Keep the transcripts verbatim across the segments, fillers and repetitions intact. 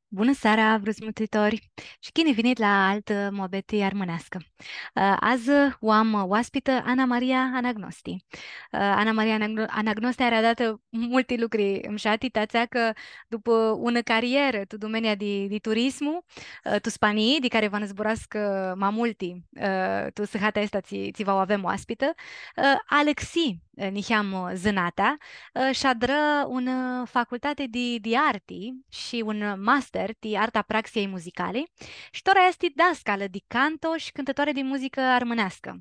Bunã seara, vruts mutritori! Shi ghini vinit la altã muabeti armãneascã. Ã, adzã u am oaspitã Ana Maria Anagnosti. Ã, Ana Maria Anagno-, Anagnosti ari aratã multi lucri mshati, ti atsea cã dupã unã carierã tu dumenia di, di turismu, ã, tu Spanii, di cari va nã zburascã ma multi, ã, tu sãhatea aestã tsi, tsi va u avem oaspitã, ã, alãxi, ã, niheamã zãnatea, ã, sh-adrã unã, ã, facultati di, di arti shi un master ti arta praxiei muzicali, shi tora easti dascalã di canto shi cãntãtoari di muzicã armãneascã.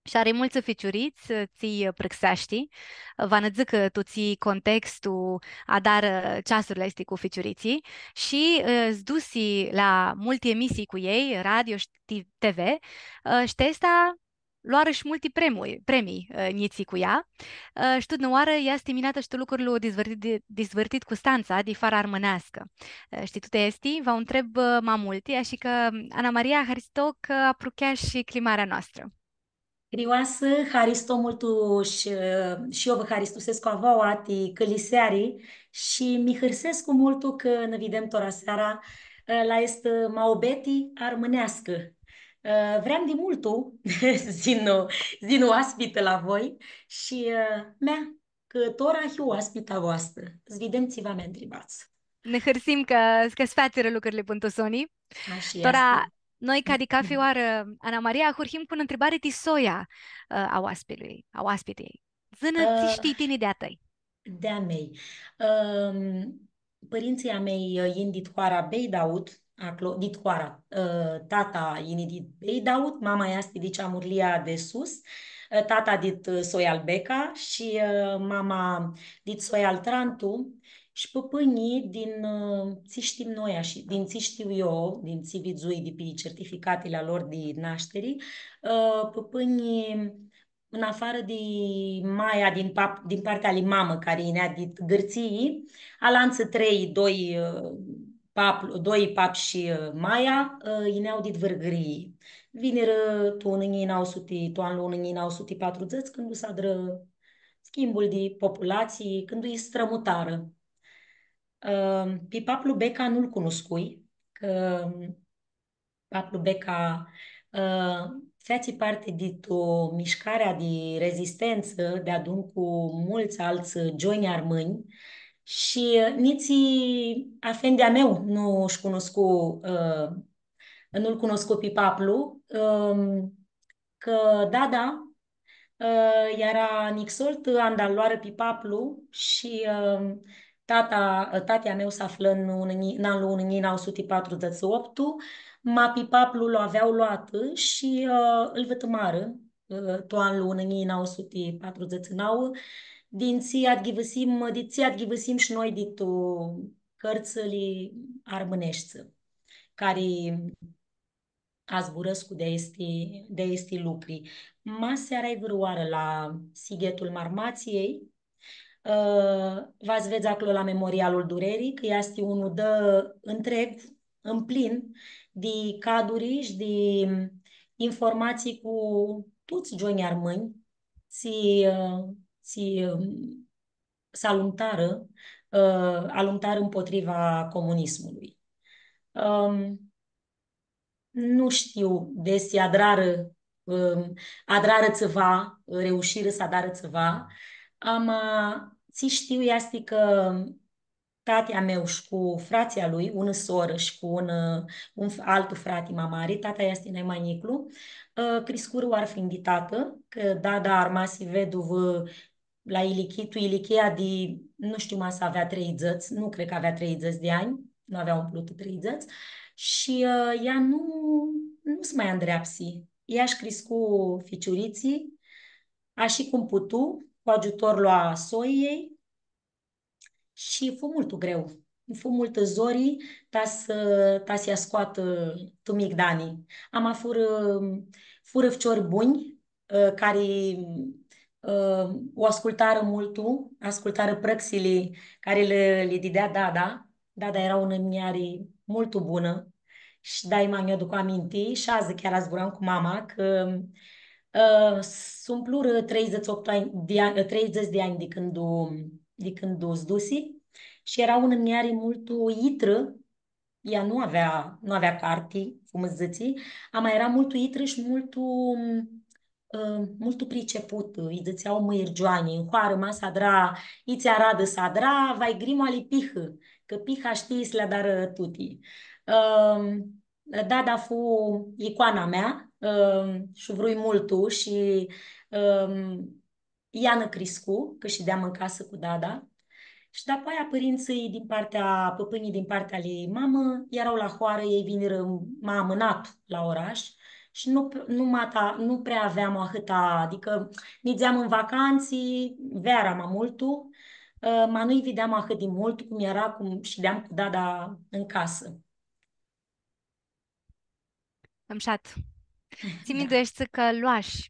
Shi ari multsã ficiurits, ã, tsi, ã, prãxeashti, ã, va nã dzãcã tu tsi contextu adarã ceasurli aesti cu ficiuritslji, shi, ã, s-dusi la multi emisii cu elj, radio shi ti-, T V, ã, shi ti aestã loarã shi multi premii, premii, ã, njitslji cu ea. Ã, shi tutnãoarã easti minatã shi tu lucrul dizvãrtit di, dizvãrtit cu Stantsa, di fara armãneascã. Ã, shi ti tuti aesti, va u ntreb, ã, ma multi, ashi cã, Ana Maria, haristo cã aprucheash cljimarea a noastrã. Grioasã, haristo multu shi, shi eu vã haristusescu a voauã ti cãliseari shi mi hãrsescu multu cã nã videm tora seara, ã, la aestã, ã, muabeti armãneascã. Ã, vream di multu s-yinu, s-yinu oaspitã la voi shi, ã, mea, cã tora hiu oaspita a voastrã. S-videm tsi va mi ntribats. Nã hãrsim cã, cã s-featsirã lucrili pãn tu soni. Ashi easti. Tora, noi, ca di cafi oarã, Ana Maria, ahurhim cu unã ntribari ti soia, ã, a oaspilui, a oaspitei. Dzã-nã tsi shtii tini di-a tãi. Di-a mei. Ãm, pãrintsãlj a mei, ã, yin dit hoara Beidaud, aclo, dit hoara, ã, tata yini dit Beidaud, mama easti di Ceamurlia di Sus, ã, tata dit, ã, soia al Beca shi, ã, mama dit soia al Trantu, shi pãpãnjlji din, ã, tsi shtim noi, ashi, din tsi shtiu eu, din tsi vidzui di pi certificatili a lor di nashtiri, ã, pãpãnjlji în afară di maia din pap-, din partea lui mamă, cari yinea dit Gãrtsii, alantsã trei, doi, ã, pap-, doi papi shi, ã, maia, ã, yinea dit Vãrgãrii. Vinirã tu unã njilji nauã suti, tu anlu unã njilji nauã suti patrudzãts, cãndu s-adrã schimbul di populatsii, cãndu lji strãmutarã. Ã, pi paplu Beca nu-l cunuscui, cã paplu Beca, ã, featsi parti di tu mishcarea di rezistentsã deadun cu multsã altsã gionj armãnj shi, ã, nitsi afendi a meu nu-sh cunuscu, ã, nu-l cunuscu pi paplu, ã, cã dada, ã, eara nixol tu anda-l loarã pi paplu shi, ã, tata, ã, tati a meu s-aflã tu unã nji-, tu anlu unã njilji nauã suti patrudzãts shi optu, ma pi paplu lu avea loatã shi, ã, ãl vãtãmarã, ã, tu anlu unã njilji nauã suti patrudzãts shi nauã, di tsi adghivãsim, di tsi adghivãsim shi noi di tu cãrtsãli armãneshti, cari azburãscu di aesti, di aesti lucri. Ma s-earai vãrãoarã la Sighetul Marmatsiei, ã, va s-vedz aclo la Memorialul Durerii, cã easti un udã ãntreg, ãmplin di caduri shi di informatsii cu tuts gionjlji armãnj, tsi, ã, tsi, ã, s-alumtarã, ã, alumtarã împotriva comunismului. Ãm, nu shtiu desi adrarã, ãm, adrarã tsiva, reushirã s-adarã tsiva, ama tsi shtiu easti cã tati a meu shi cu fratslji a lui, unã sorã shi cu un, un f-, altu frati ma mari, tata easti nai ma njiclu, ã, criscurã oarfãnj di tatã, cã dada armasi veduvã la ilichi-, tu ilichia di, nu shtiu, ma s-avea treidzãts, nu cred cã avea treidzãts di anj, nu avea umplutã treidzãts, shi, ã, ea nu, nu s-ma andreapsi. Ea sh-criscu ficiuritslji, ashi cum putu, cu agiutorlu a soiljei, shi fu multu greu. Fu multã zori, ta s-, ta s-lji scoatã tu migdani. Ama furã, furã ficiori bunj, ã, cari, ã, u ascultarã multu, ascultarã prãxili cari li, li didea dada. Dada eara unã muljari multu bunã shi daima nj-aduc aminti shi adzã chiar azburam cu mama cã, ã, s-umplurã treidzãts optu anj, di a-, treidzãts di anj di cãndu, di cãndu s-dusi shi eara unã muljari multu itrã, ea nu avea, nu avea carti, cum s-dzãtsi, ama eara multu itrã shi multu, ã, multu priceputã, lji dzãtsea mãirgioanji, tu hoarã ma s-adra, itsi aradã s-adra, vai grima ali Pihã, cã Piha shtii s-li adarã tuti. Ã, dada fu icoana mea, ã, shi u vrui multu shi, ã, ea nã criscu, cã shideam tu casã cu dada. Shi dapoaia pãrintsãlj din partea, pãpãnjlji din partea ali mamã, eara la hoarã, elj vinirã ma amãnat la orash shi nu, nu ma ta, nu prea aveam ahãta, adicã nidzeam tu vacantsi, veara ma multu, ã, ma nu-lj videam ahãt di multu cum eara, cum shideam cu dada tu casã. Mushat. Tsi mindueshti cã loashi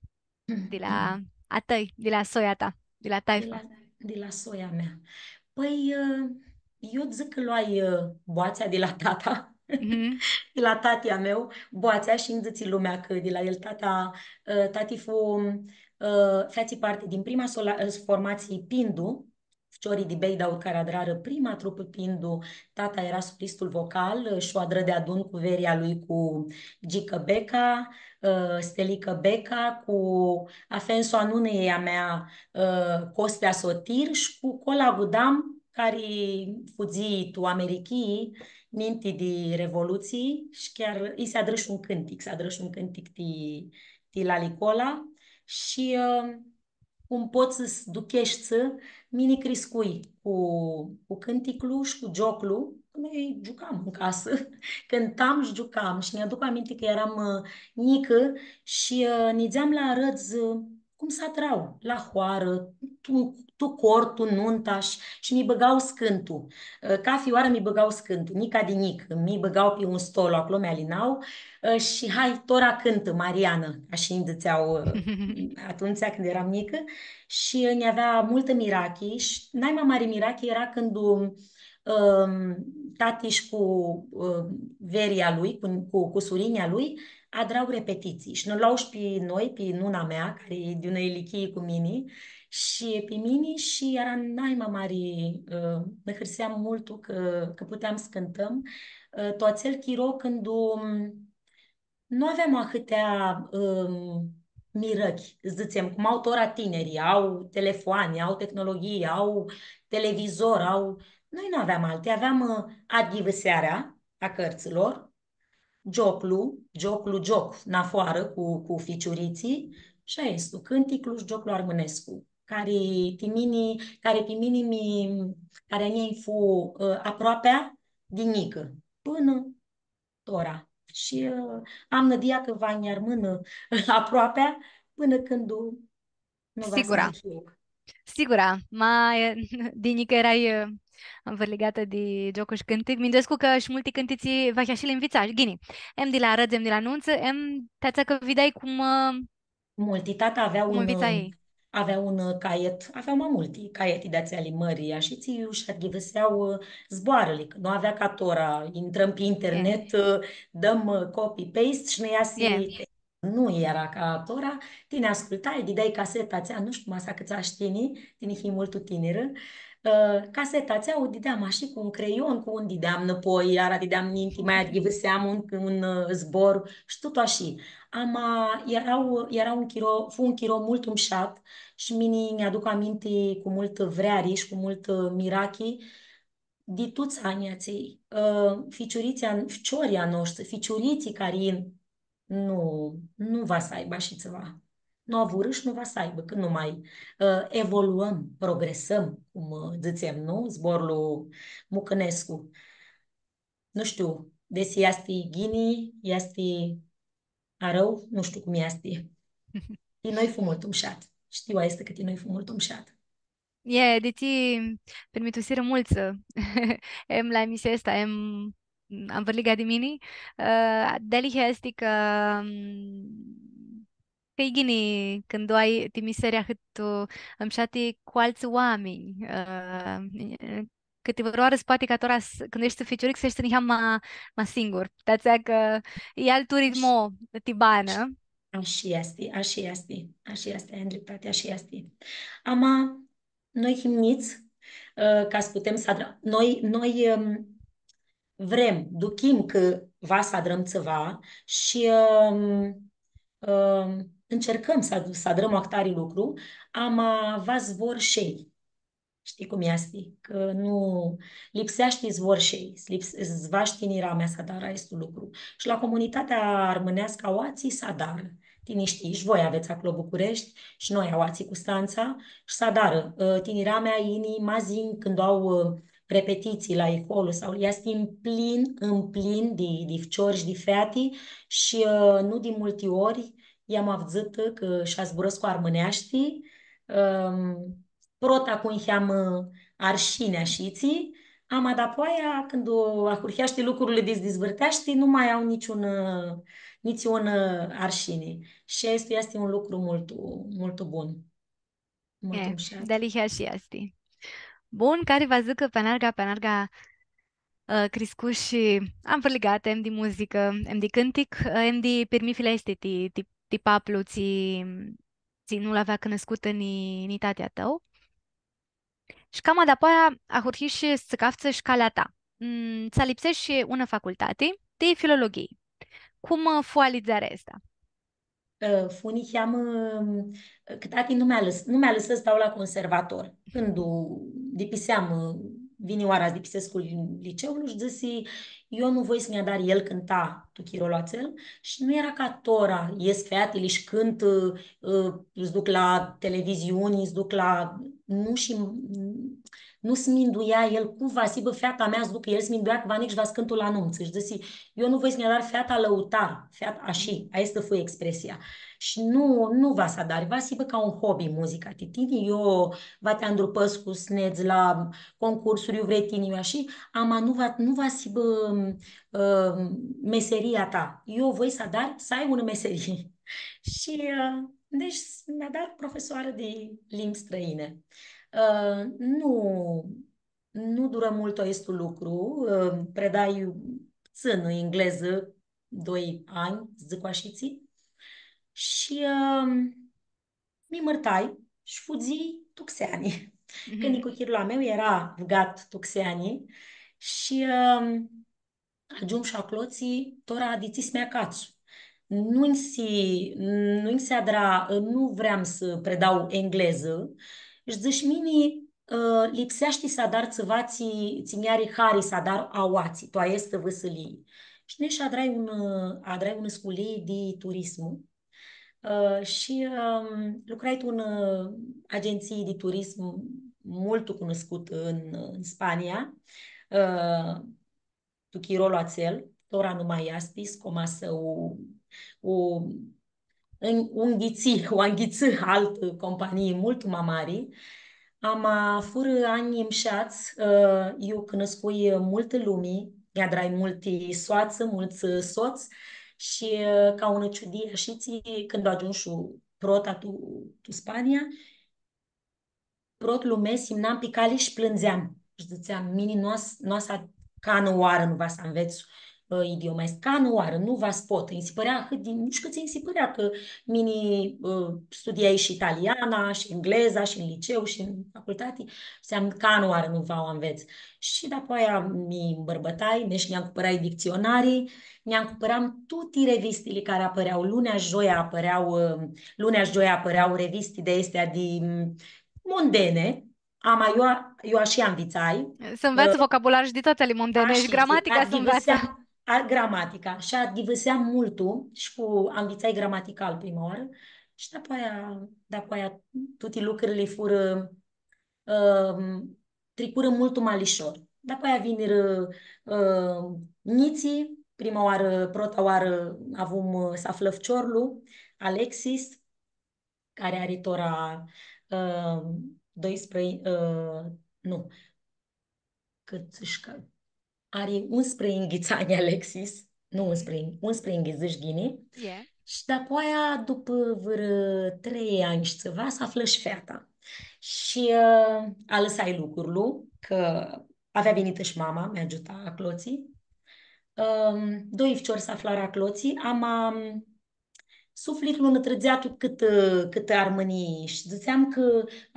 di la a tãi, di la soia ta, di la taifa? Di la, di la soia mea. Pãi, ã, eu dzãc cã loai, ã, boatsea di la tata, di la tati a meu, boatsea shi nji dzãtsi lumea cã di la el tata, ã, tati fu, ã, featsi parti din prima sola-, ã, formatsii Pindu, ficiorlji di Beidau cari adrarã prima trupã Pindu, tata eara solistul vocal, ã, shi u adrã deadun cu veria lui cu Gicã Beca, ã, Stelicã Beca, cu afensu a nunãljei a mea, ã, Costea Sotir shi cu Cola Gudam, cari fudzi tu Americhii, ninti di Revolutsii, shi chiar lji s-adrã shi un cãntic, s-adrã shi un cãntic ti, ti lali Cola. Shi, ã, cum pots s-ducheshti, mini criscui cu, cu cãnticlu shi cu gioclu, cã noi giucam tu casã, cãntam shi giucam. Shi nj-aduc aminti cã earam, ã, njicã shi, ã, nidzeam la arãdz, ã, cum s-adrau, la hoarã, tu, tu cor, tu nunta shi, shi mi bãgau s-cãntu. Ã, cathi oarã mi bãgau s-cãntu, nica di njicã, mi bãgau pi un stol, aclo mi alinau, ã, shi hai, tora cãntã, Marianã, ashi nji dzãtsea, ã, atumtsea cãndu earam njicã, shi nj-avea multã mirachi shi naima mari mirachi eara cãndu, ãm, tati shi cu, ã, veria lui, cu, cu cusurinja lui, adrau repetitsii shi nã loau shi pi noi, pi nuna mea, cari e di unã ilichii cu mini, shi pi mini shi eara naima mari, ã, nã hãrseam multu cã, cã puteam s-cãntãm, ã, tu atsel chiro cãndu, ãm, nu aveam ahãtea, ãm, mirãchi, dzãtsem, cum au tora tinirlji, au telefoani, au tehnologhii, au televizor, au... Noi nu aveam alti, aveam, ã, adghivãsearea a cãrtsãlor, gioclu, gioclu, gioc, nafoarã cu, cu ficiuritslji, shi aestu, cãnticlu shi gioclu armãnescu, cari ti mini, cari pi mini mi, cari a njia nj-fu, ã, aproapea di njicã, pãnã tora. Shi, ã, am nãdia cã va nj-armãnã aproapea pãnã cãndu nu va s-mai hiu. Sigura. Sigura, ma, e, di njicã earai, e, anvãrligatã di giocu shi cãntic. Minduescu cã shi multi cãntitsi vahi shi li nvitsai. Ghini, em di la arãdz, em di la nuntsã, em ti atsea cã videai cum, ã, multi. Tata avea cum un, nvitsai. Avea un, ã, caiet, avea ma multi caieti di atseali mãri, ashi, tsi iu shi adghivãsea, ã, zboarãli, cã nu avea ca tora, intrãm pi internet, ã, dãm, ã, copy-paste shi nã easi Nu eara ca tora, tini ascultai, dideai caseta atsea, nu shtiu, ma s-acãtsash tini, tini hii multu tinirã. Ã, caseta atsea u dideam ashi cu un creion, cu un dideam nãpoi, iara dideam ninti, ma adghivãseam un, un, ã, zbor, shi tut ashi. Ama eara, eara un chiro, fu un chiro multu mushat shi mini nj-aduc aminti cu multã vreari shi cu multã mirachi di tuts anjlji atselj. Ã, ficiuritslji a, ficiorlji a noshtri, ficiuritslji cari yin, nu, nu va s-aibã ashi tsiva. Nu avurã shi nu va s-aibã, cã nu ma, ã, evoluãm, progresãm, cum, ã, dzãtsem, nu? Zborlu mucãnescu. Nu shtiu desi easti ghini, easti arãu, nu shtiu cum easti. Ti noi fu multu mushat. Shtiu aestã cã ti noi fu multu mushat. E, di tsi pirmitusirã multsã, em, la emisia aestã, em, anvãrliga di mini, ã, dealihea easti cã, m, cã e ghini cãndu ai ti miseri ahãt, ã, mshati cu altsã oaminj, ã, cãtivãrãoarã s-poati ca tora s-, cãndu eshti ficiuric, s-eshti niheam ma, ma singur. Ti atsea cã e altu ritmo ti banã. Ashi easti, ashi easti, ashi easti, ai ndreptati, ashi easti. Ama, noi him njits, ã, ca s-putem s-adra-, noi, noi, ãm, vrem, duchim cã va s-adrãm tsiva shi, ãm, ãm, ãncercãm s-ad-, s-adrãm ahtari lucru, ama va s-vor shi elj. Shtii cum easti? Cã nu, lipseashti s-vor shi elj, lips-, s-va shi tiniramea s-adarã aestu lucru. Shi la comunitatea armãneascã aoatsi s-adarã. Tini shtii, shi voi avets aclo Bucureshti, shi noi aoatsi Custantsa, shi s-adarã. Ã, tiniramea yini, ma s-yini cãndu au, ã, repetitsii la Iholu sau easti mplin, mplin di, di ficiori shi di feati shi, ã, nu di multi ori i-am avdzãtã cã sh-azburãscu armãneashti, ãm, prota cu niheamã arshini ashitsi, ama dapoaia, cãndu ahurheashti lucrurli di s-dizvãrteashti, nu ma au niciun, ã, niciun, ã, arshini. Shi aestu easti un lucru multu, multu bun. Multu mushat. Dealihea shi easti. Bun, cari va dzãcã cã pi anarga, pi anarga, ã, criscushi anvãrligatã, em di muzicã, em di cãntic, ã, em di pirmithili aesti ti, ti, ti paplu, tsi, tsi nu l-avea cunuscutã ni, ni tati a tãu. Shi cama dapoaia ahurhishi s-caftsã shi calea ta. Mm, ts-alipseshi unã facultati di filologhii. Cum, ã, fu alidzearea aestã? Ã, fu niheamã, ã, cã tati nu mi-alãs-, nu mi-alãsã s-dau la conservator. Cãndu dipiseam, ã, vini oara s-dipisescu li-, liceul, shi dzãsi, eu nu voi s-nj-adar, el cãnta tu chirolu atsel, shi nu eara ca tora, ies featili shi cãntã, ã, s-duc la televiziuni, s-duc la, nu shi, nu s-minduia el cum va s-hibã feata mea, s-ducã, el s-minduia cã va neg shi va s-cãntu la numtsã. Shi dzãsi, eu nu voi s-nj-adar feata lãutar, feata, ashi, aestã fu expresia. Shi nu, nu va s-adari, va s-hibã ca un hobby muzica ti tini, eu va ti andrupãscu s-nedz la concursuri, iu vrei tini, iu ashi, ama nu va, nu va s-hibã, ã, meseria ta. Eu voi s-adar, s-ai unã meserii. Shi, ã, deci, mi-adar profesoarã di limbi strãini. Ã, nu, nu durã multu aestu lucru, ã, predai putsãn englezã, doi anj, dzãc ashitsi, shi, ã, mi mãrtai shi fudzii tu xeani. Mhm. Cã nicuchirlu a meu eara bãgat tu xeani shi, ã, agiumshu aclotsi, tora di tsi s-mi acatsu. Nu-nj si, nu-nj si adra, nu vream s-predau englezã, shi dzãsh mini, ã, lipseashti s-adar tsiva tsi, tsi nj-ari hari s-adar aoatsi, tu aestã vãsilii. Shi nesh adrai un, ã, adrai unã sculii di turismu. Ã, shi, ãm, lucrai tu unã, ã, agentsii di turism multu cunuscutã tu, tu Spania. Ã, tu chirolu atsel, tora nu ma easti, s-comasã u, u, ãn-, u anghitsã, u anghitsã altã companii multu ma mari. Ama furã anj mshats, ã, iu cunuscui multã lumi, nj-adrai multi soatsã, multsã sots shi, ã, ca unã ciudii ashitsi, cãndu agiumshu prota tu, tu Spania, protlu mes imnam pi cali shi plãndzeam. Shi dzãtseam, mini nu as-, nu as-, canã oarã nu va s-anvets, ã, idioma aestã, canã oarã nu va s-pot. Nji si pãrea ahãt di, nu shtiu cãtse nji si pãrea cã mini, ã, studiai shi italiana, shi engleza, shi tu liceu, shi tu facultati. Dzãtseam, canã oarã nu va u anvets. Shi dapoaia mi mbãrbãtai, nesh nj-acumpãrai dictsionari, nj-acumpãram tuti revistili cari apãrea, lunea, joia apãrea, ã, lunea, joia apãrea revisti di aesti di, ãm, mondene, ama eu, eu ashi anvitsai. S-anveatsã, ã, vocabular shi di tuti ali mondene, ashi, shi gramatica s-anveatsã. Ashi, s-anveatsã. A, gramatica. Shi adyiviseam multu shi cu, anvitsai gramatical prima oarã. Shi dapoaia, dapoaia tuti lucrili furã, ãm, tricurã multu ma lishor. Dapoaia vinirã, ã, njitslji, prima oarã, prota oarã avum, ã, s-aflã ficiorlu, Alexis, cari ari tora, ã, doisprãdzatsi, ã, nu, cãt dzãsh cã ari unsprãyinghits anj Alexis, nu unsprãyinghits, unsprãyinghits, dzãsh ghini. Shi dapoaia, dupã vãrã trei anj shi tsiva, s-aflã shi feata. Shi, ã, alãsai lucrul, cã avea vinitã shi mama, mi agiuta aclotsi. Ãm, doi ficiori s-aflarã aclotsi, ama, ãm, suflitlu nã trãdzea tut cãtã, cãtã Armãnii. Shi dzãtseam cã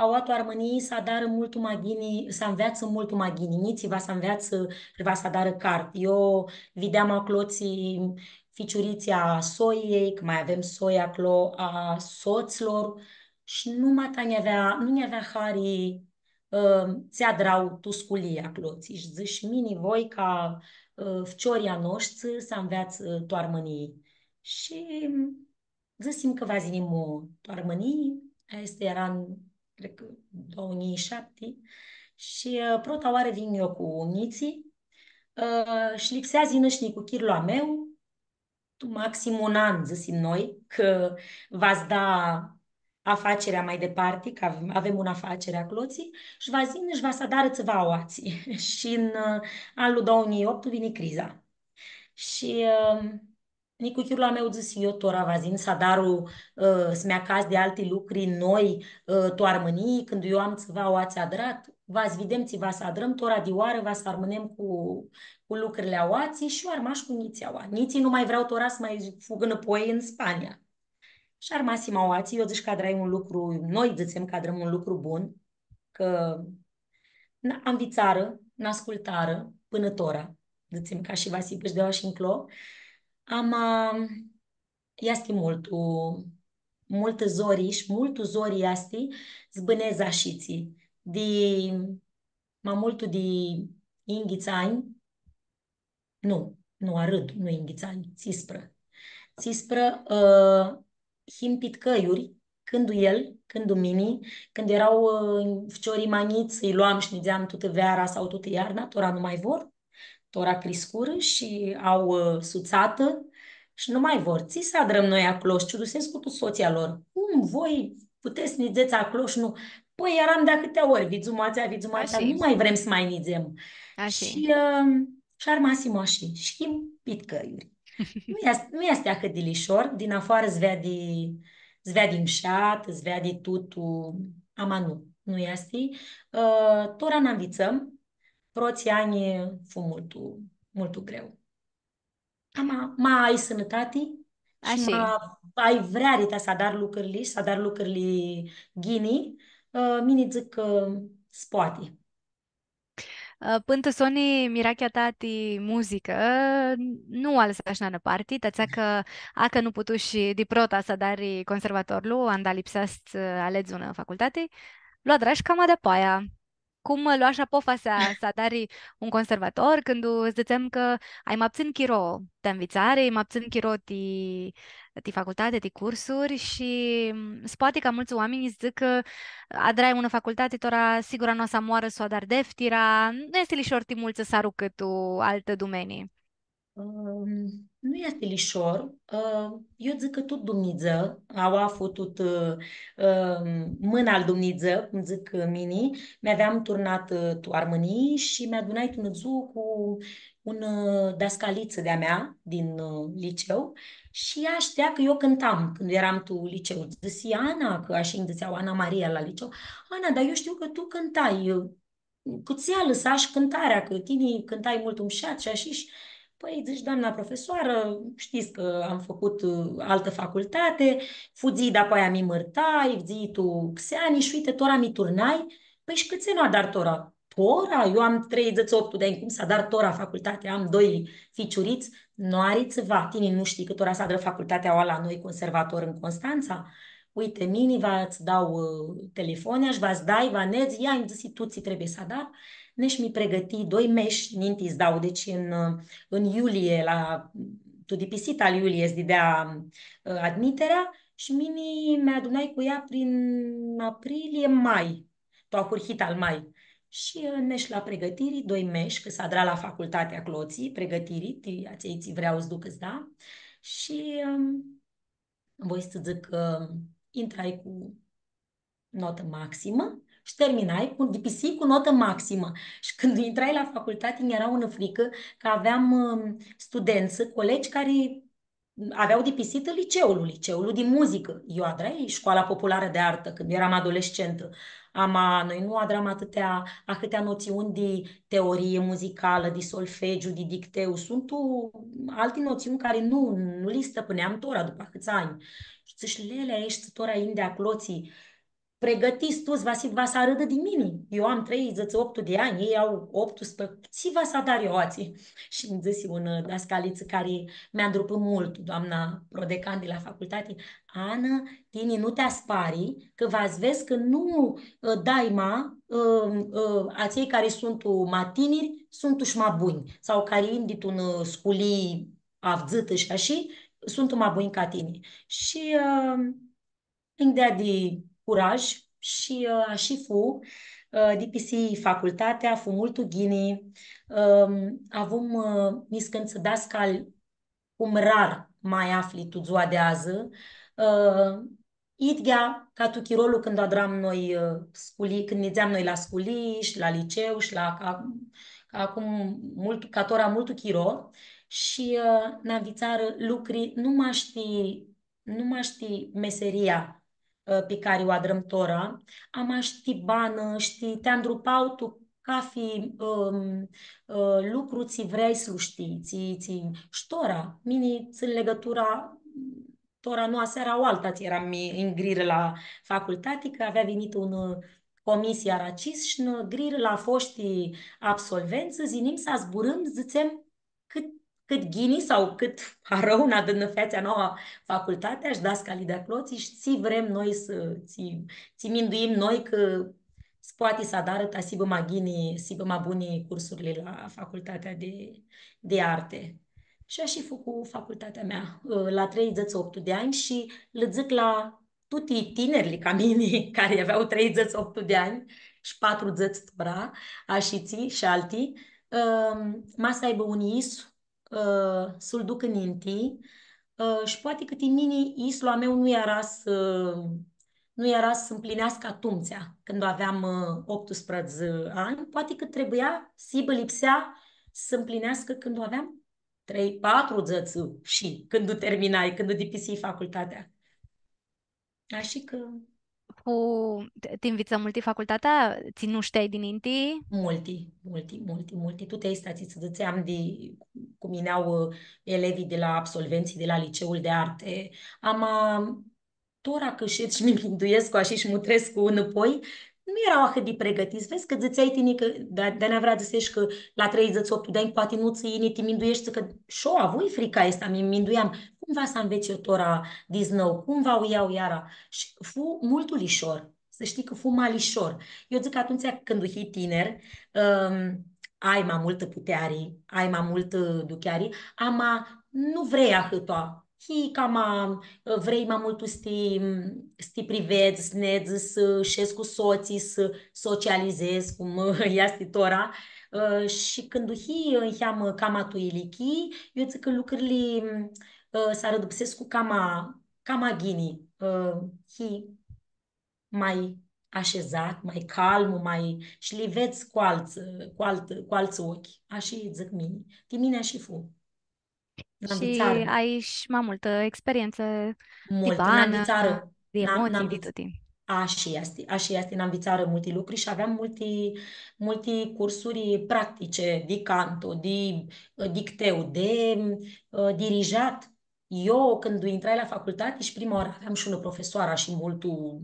aoa tu Armãnii s-adarã multu ma ghini, s-anveatsã multu ma ghini. Njitslji va s-anveatsã, va s-adarã carti. Eu videam aclotsi ficiuritslji a soiljei, cã ma avem soi aclo, a sotslor, shi numata nj-avea, nu nj-avea hari, ã, tsi adrau tu sculii aclotsi. Shi dzãsh, mini voi ca, ã, ficiorlji a noshtsã s-anveatsã tu Armãnii. Shi dzãsim cã va s-yinim tu Armãnii, aestã eara tu, cred cã, doauã njilji shapti, shi, ã, prota oarã vinj eu cu njitslji, ã, shi lipsea s-yinã shi nicuchirlu a meu, tu maxim un an, dzãsim noi, cã va s-da afacerea mai departi, cã avem, avem unã afacere aclotsi, shi va s-yinã shi va s-adarã tsiva aoatsi. Shi tu, ã, anlu doauã njilji optu vini criza. Shi, ã, nicuchirlu a meu dzãsi, eu tora va s-yin s-adaru, ã, s-mi acats di alti lucri noi, ã, tu Armãnii, cãndu eu am tsiva aoatsi adrat, va s-videm tsi va s-adrãm, tora di oarã va s-armãnem cu, cu lucrili aoatsi shi eu armash cu njitslji aoa. Njitslji nu mai vreau tora s-mai fugã nãpoi tu Spania. Shi armasim aoatsi, eu dzãc cã adrai un lucru, noi dzãtsem cã adrãm un lucru bun, cã n-, anvitsarã, nã ascultarã pãnã tora, dzãtsem, ca shi va s-hibã shi di aoa shi nclo. Ama, easti multu, multã zori shi multu zori easti s-bãnedz ashitsi. Di ma multu di yinghits anj, nu, nu, arãd, nu yinghits anj, tsisprã. Tsisprã, ã, him pit cãljuri, cãndu el, cãndu mini, cãndu eara, ã, ficiorlji ma njits, lj-loam shi nidzeam tutã veara sau tutã iarna, tora nu mai vor, tora criscurã shi au, ã, sutsatã shi nu mai vor. Tsi s-adrãm noi aclo? Shi ciudusescu tu sotslji a lor. Cum voi putets s-nidzets aclo shi nu? Pãi, earam di ahãtea ori, vidzumatsea, vidzumatsea, nu mai vrem s-mai nidzem. Ashi. Shi, ã, shi armasim ashi, shi him pit cãljuri. Nu easti, nu easti ahãt di lishor, din afoarã s-veadi, s-veadi mushat, s-veadi tutu, ama nu, nu easti. Ã, tora nã anvitsãm, protslji anj fu multu, multu greu. Ama, ma ai sãnãtati shi ma ai vreari ta s-adari lucrili, s-adari lucrili ghini, ã, mini dzãc cã s-poati. Ã, pãn tu soni, mirachea ta ti muzicã, ã, nu u alãsash nanã parti, ti atsea cã, acã nu putush di prota s-adari conservatorlu, anda lipsea s-aledz unã facultati, lu adrash cama di-apoaia. Cum loash apofasea s-adari un conservator, cãndu dzãtsem cã ai ma ptsãn chiro ti anvitsari, ma ptsãn chiro ti, ti facultati, ti cursuri shi, mm, s-poati ca multsã oaminj s-dzãcã cã adrai unã facultati, tora sigura nu va s-amoarã s-u adar deftira, nu easti lishor ti multsã s-arucã tu altã dumenii. Ãm, nu easti lishor. Ã, eu dzãc cã tut Dumnidzã, aua fu tut, ã, ãm, mãna al Dumnidzã, cum dzãc mini, mi aveam turnat, ã, tu Armãnii shi mi adunai tu unã dzuã cu unã, ã, dascalitsã di-a mea din, ã, liceu shi ea shtea cã eu cãntam cãndu eram tu liceu. Dzãsi, Ana, cã ashi nji dzãtsea Ana Maria la liceu, Ana, dar eu shtiu cã tu cãntai, ã, cãtse alãsash cãntarea, cã tini cãntai multu mushat shi ashi shi, pãi, dzãsh, doamna profesoarã, shtits cã am fãcut, ã, altã facultati, fudzii, dapoaia mi mãrtai, fudzii tu xeani shi, uite, tora mi turnai, pãi, shi cãtse nu adar tora? Tora? Eu am treidzãts optu di anj, cum s-adar tora facultatea, am doi ficiurits, nu ari tsiva, tini nu shtii cã tora s-adrã facultatea aoa la noi, conservator în Constanța? Uite, mini va tsã dau, ã, telefonea shi va s-dai, va nedz, ia, nji dzãsi, tu tsi trebuie s-adar. Nesh mi pregãtii doi mesh ninti s-dau, deci în, ã, în iulie, la, tu dipisita al iulie, s-didea, ã, admiterea shi mini mi adunai cu ea prin aprilie, mai, tu ahurhita al mai. Shi, ã, nesh la pregãtiri, doi mesh, cã s-adra la facultatea aclotsi, pregãtiri, ti atselj tsi vrea s-ducã, da? Shi, ãm, voi s-dzãc cã intrai cu notã maximã shi terminai cu, dipisii cu notã maximã. Shi cãndu intrai la facultati, nj-eara unã fricã cã aveam, ãm, studentsã, colegi cari aveau dipisitã liceul, liceul di muzicã. Eu adrai Școala Populară de Artă cãndu eram adolescentã. Ama noi nu adram atãtea, ahãtea notsiuni di teorie muzicalã, di solfegiu, di dicteu. Suntu alti notsiuni cari nu, nu li stãpãneam tora, dupã ahãts anj. Shi dzãsh, lele, aeshti tora yin di aclotsi, pregãtits tuts, va s-, va s-arãdã di mini. Eu am treidzãts optu di anj, elj au optusprãdzatsi, tsi va s-adar eu atsi? Shi nji dzãsi unã dascalitsã cari mi andrupã multu, doamna prodecan di la facultati, Ana, tini nu ti aspari, cã va s-vedz cã nu, ã, daima, ã, ã, atselj cari suntu ma tiniri, suntu shi ma bunj, sau cari yin dit unã, ã, sculii avdzãtã shi ashi, suntu ma bunj ca tini. Shi, ã, nji deadi curaj shi, ã, ashi fu, ã, dipisii facultatea, fu multu ghini, ã, avum, ã, niscãntsã dascali cum rar ma afli tu dzua di adzã, ã, idyea ca tu chirolu cãndu adram noi, ã, sculii, cãndu nidzeam noi la sculii shi la liceu shi la, ca, ca acum multu, ca tora multu chiro, shi, ã, nã nvitsarã lucri, nu mash ti, nu mash ti meseria, ã, pi cari u adrãm tora, ama shi ti banã, shi ti, ti andrupau tu cafi, ãm, ã, lucru tsi vreai s-lu shtii, tsi, tsi, shi tora, mini tsãn ligãtura, tora nu aseara, aoaltadz earam mi-, ngrirã la facultati, cã avea vinitã un, ã, comisii aracis shi nã ngrirã la foshti absolventsã, s-yinim s-zburãm, dzãtsem, cãt, cãt ghini sau cãt arãu nã, nã featsi a noua facultatea shi dascalji di aclotsi shi tsi vrem noi s-, tsi, tsi minduim noi cã s-poati s-adarã ta s-hibã ma ghini, s-hibã ma buni cursurli la Facultatea di, di Arte. Shi ashi fu cu facultatea mea, la treidzãts optu di anj shi lã dzãc la tuti tinerlji ca mini, cari avea treidzãts optu di anj shi patrudzãts tora, ashitsi shi alti, ãm, ma s-aibã un yis, ã, s-lu ducã ninti, ã, shi poati cã ti mini yislu a meu nu eara s-, nu eara s-ãmplineascã atumtsea, cãndu aveam, ã, optusprãdzatsi anj, poati cã trebuia s-hibã, lipsea s-ãmplineascã cãndu aveam trei, patrudzãts shi cãndu terminai, cãndu dipisii facultatea. Ashi cã... Cu, ti, ti nvitsã multi facultatea, tsi nu shteai dininti? Multi, multi, multi, multi. Tuti aesti tsi tsã dzãtseam di cum yineau, ã, elevii di la absolventsã di la Liceul di Arte. Ama tora cã shed shi mi minduescu ashi shi mutrescu nãpoi, nu eara ahãt di pregãtits. Vedz cã dzãtseai tini cã, da, di-atsea vrea dzãsesh cã la treidzãts optu di anj poati nu tsã yini, ti mindueshti cã shi eu avui frica aestã, mi minduiam, cum va s-anvets eu tora diznou, cum va u ljau iara? Shi fu multu lishor, s-shtii cã fu ma lishor. Eu dzãc cã atumtsea cãndu hii tiner, ãm, ai ma multã puteari, ai ma multã ducheari, ama nu vrei ahãtã. Hii cama, ã, vrei ma multu s-ti, s-ti privedz, s-nedz, s-shedz cu sotslji, s-socializedz, cum, ã, easti tora. Ã, shi cãndu hii, ã, niheamã cama tu ilichii, eu dzãc cã lucrili, ã, s-arãdãpsescu cama, cama ghini. Ã, hii ma ashezat, ma calmu, ma, shi li vedz cu altsã, cu altsã, cu altsã oclji. Ashi dzãc mini. Ti mini ashi fu. Nã... Shi nvitsarã. Ai shi ma multã experientsã di... Multã, nã banã, nvitsarã, di nã, nã emotsii, di nvits-, tuti. Ashi easti, ashi easti, nã nvitsarã multi lucri shi aveam multi, multi cursuri practice, di canto, di, ã, dicteu, di, ã, dirijat. Eu, cãndu intrai la facultati shi prima oarã aveam shi unã profesoarã shi multu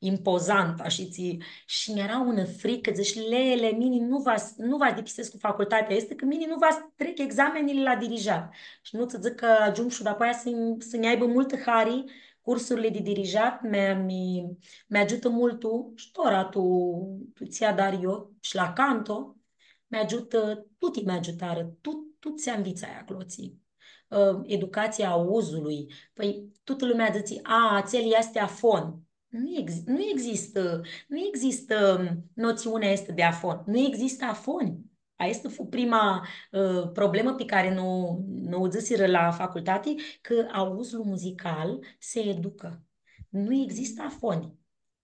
impozantã, shi tsi, shi nj-eara unã fricã, dzãsh, lele, mini nu va s-, nu va s-dipisescu facultatea aestã, cã mini nu va s-trec examenili la dirijat. Shi nu tsã dzãc cã agiumshu dapoaia s-nj-, s-nj-aibã multã hari cursurli di dirijat, mi, mi, mi agiutã multu, shi tora tu, tu tsi adar eu, shi la canto, mi agiutã, tuti mi agiutarã, tut, tut tsi anvitsai aclotsi. Ã, educatsia a auzului. Pãi, tutã lumea dzãtsi, „A, atsel easti afon.” Nu ex-, nu existã, nu existã notsiunea aestã di afon. Nu existã afoni. Aestã fu prima, ã, problemã pi cari nã, nã u dzãsirã la facultati, cã auzlu muzical se educã. Nu existã afoni.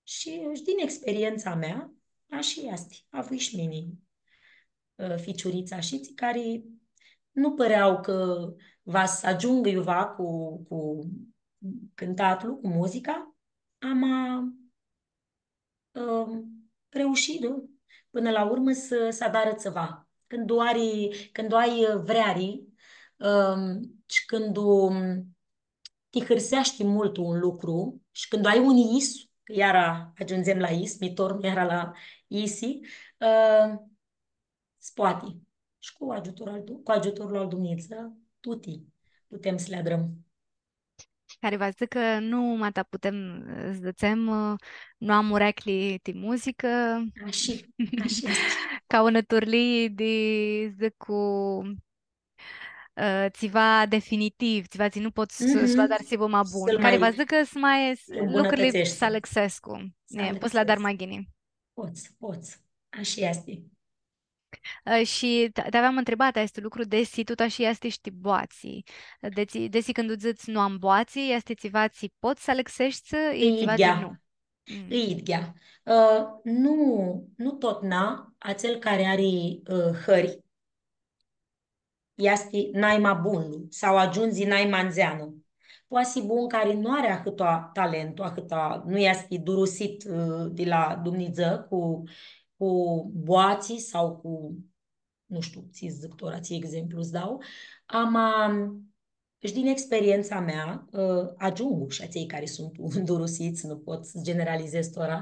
Shi, shi din experientsa mea, ashi easti. Avui shi mini, ã, ficiurits ashitsi cari nu pãrea cã va s-agiungã iuva cu, cu cãntatlu, cu muzica, ama, ã, reushirã pãnã la urmã s-, s-adarã tsiva. Cãndu ari, cãndu ai, ã, vreari, ãm, shi cãndu, ãm, ti hãrseashti multu un lucru shi cãndu ai un yis, cã iara agiundzem la yis, mi tornu iara la yisi, ã, s-poati. Shi cu agiutorlu al Du-, cu agiutorlu al Dumnidzã, tuti putem s-li adrãm. Cari va s-dzãcã cã nu mata putem, s-dzãtsem, nu am urechli ti muzicã. Ashi, ashi easti. Ca unã turlii di, dzãc, cu, ã, tsiva definitiv, tsiva tsi nu pot s-, s-lu adar s-hibã ma bun. Cari va s-dzãcã cã s-ma, lucrurli s-alãxescu. S-alãxescu. Pots s-li adari ma ghini. Pots, pots. Ashi easti. Ã, shi ti, ti aveam ntribatã, aestu lucru, desi tut ashi easti shi ti boatsi. Desi, desi cãndu dzãts nu am boatsi, easti tsiva tsi pots s-alãxeshti, i tsiva tsi nu. Mm. E idghea. Ã, nu, nu totna atsel cari ari, ã, hãri, easti nai ma bunlu sau agiundzi nai ma ndzeanã. Poati s-hibã un cari nu ari ahãtu talentu, ahãtu, nu easti durusit, ã, di la Dumnidzã cu, cu boatsi sau cu, nu shtiu, tsi dzãc tora, tsi exemplu s-dau. Ama, shi din experientsa mea, ã, agiungu shi atselj cari suntu durusits, nu pot s-generalizez tora,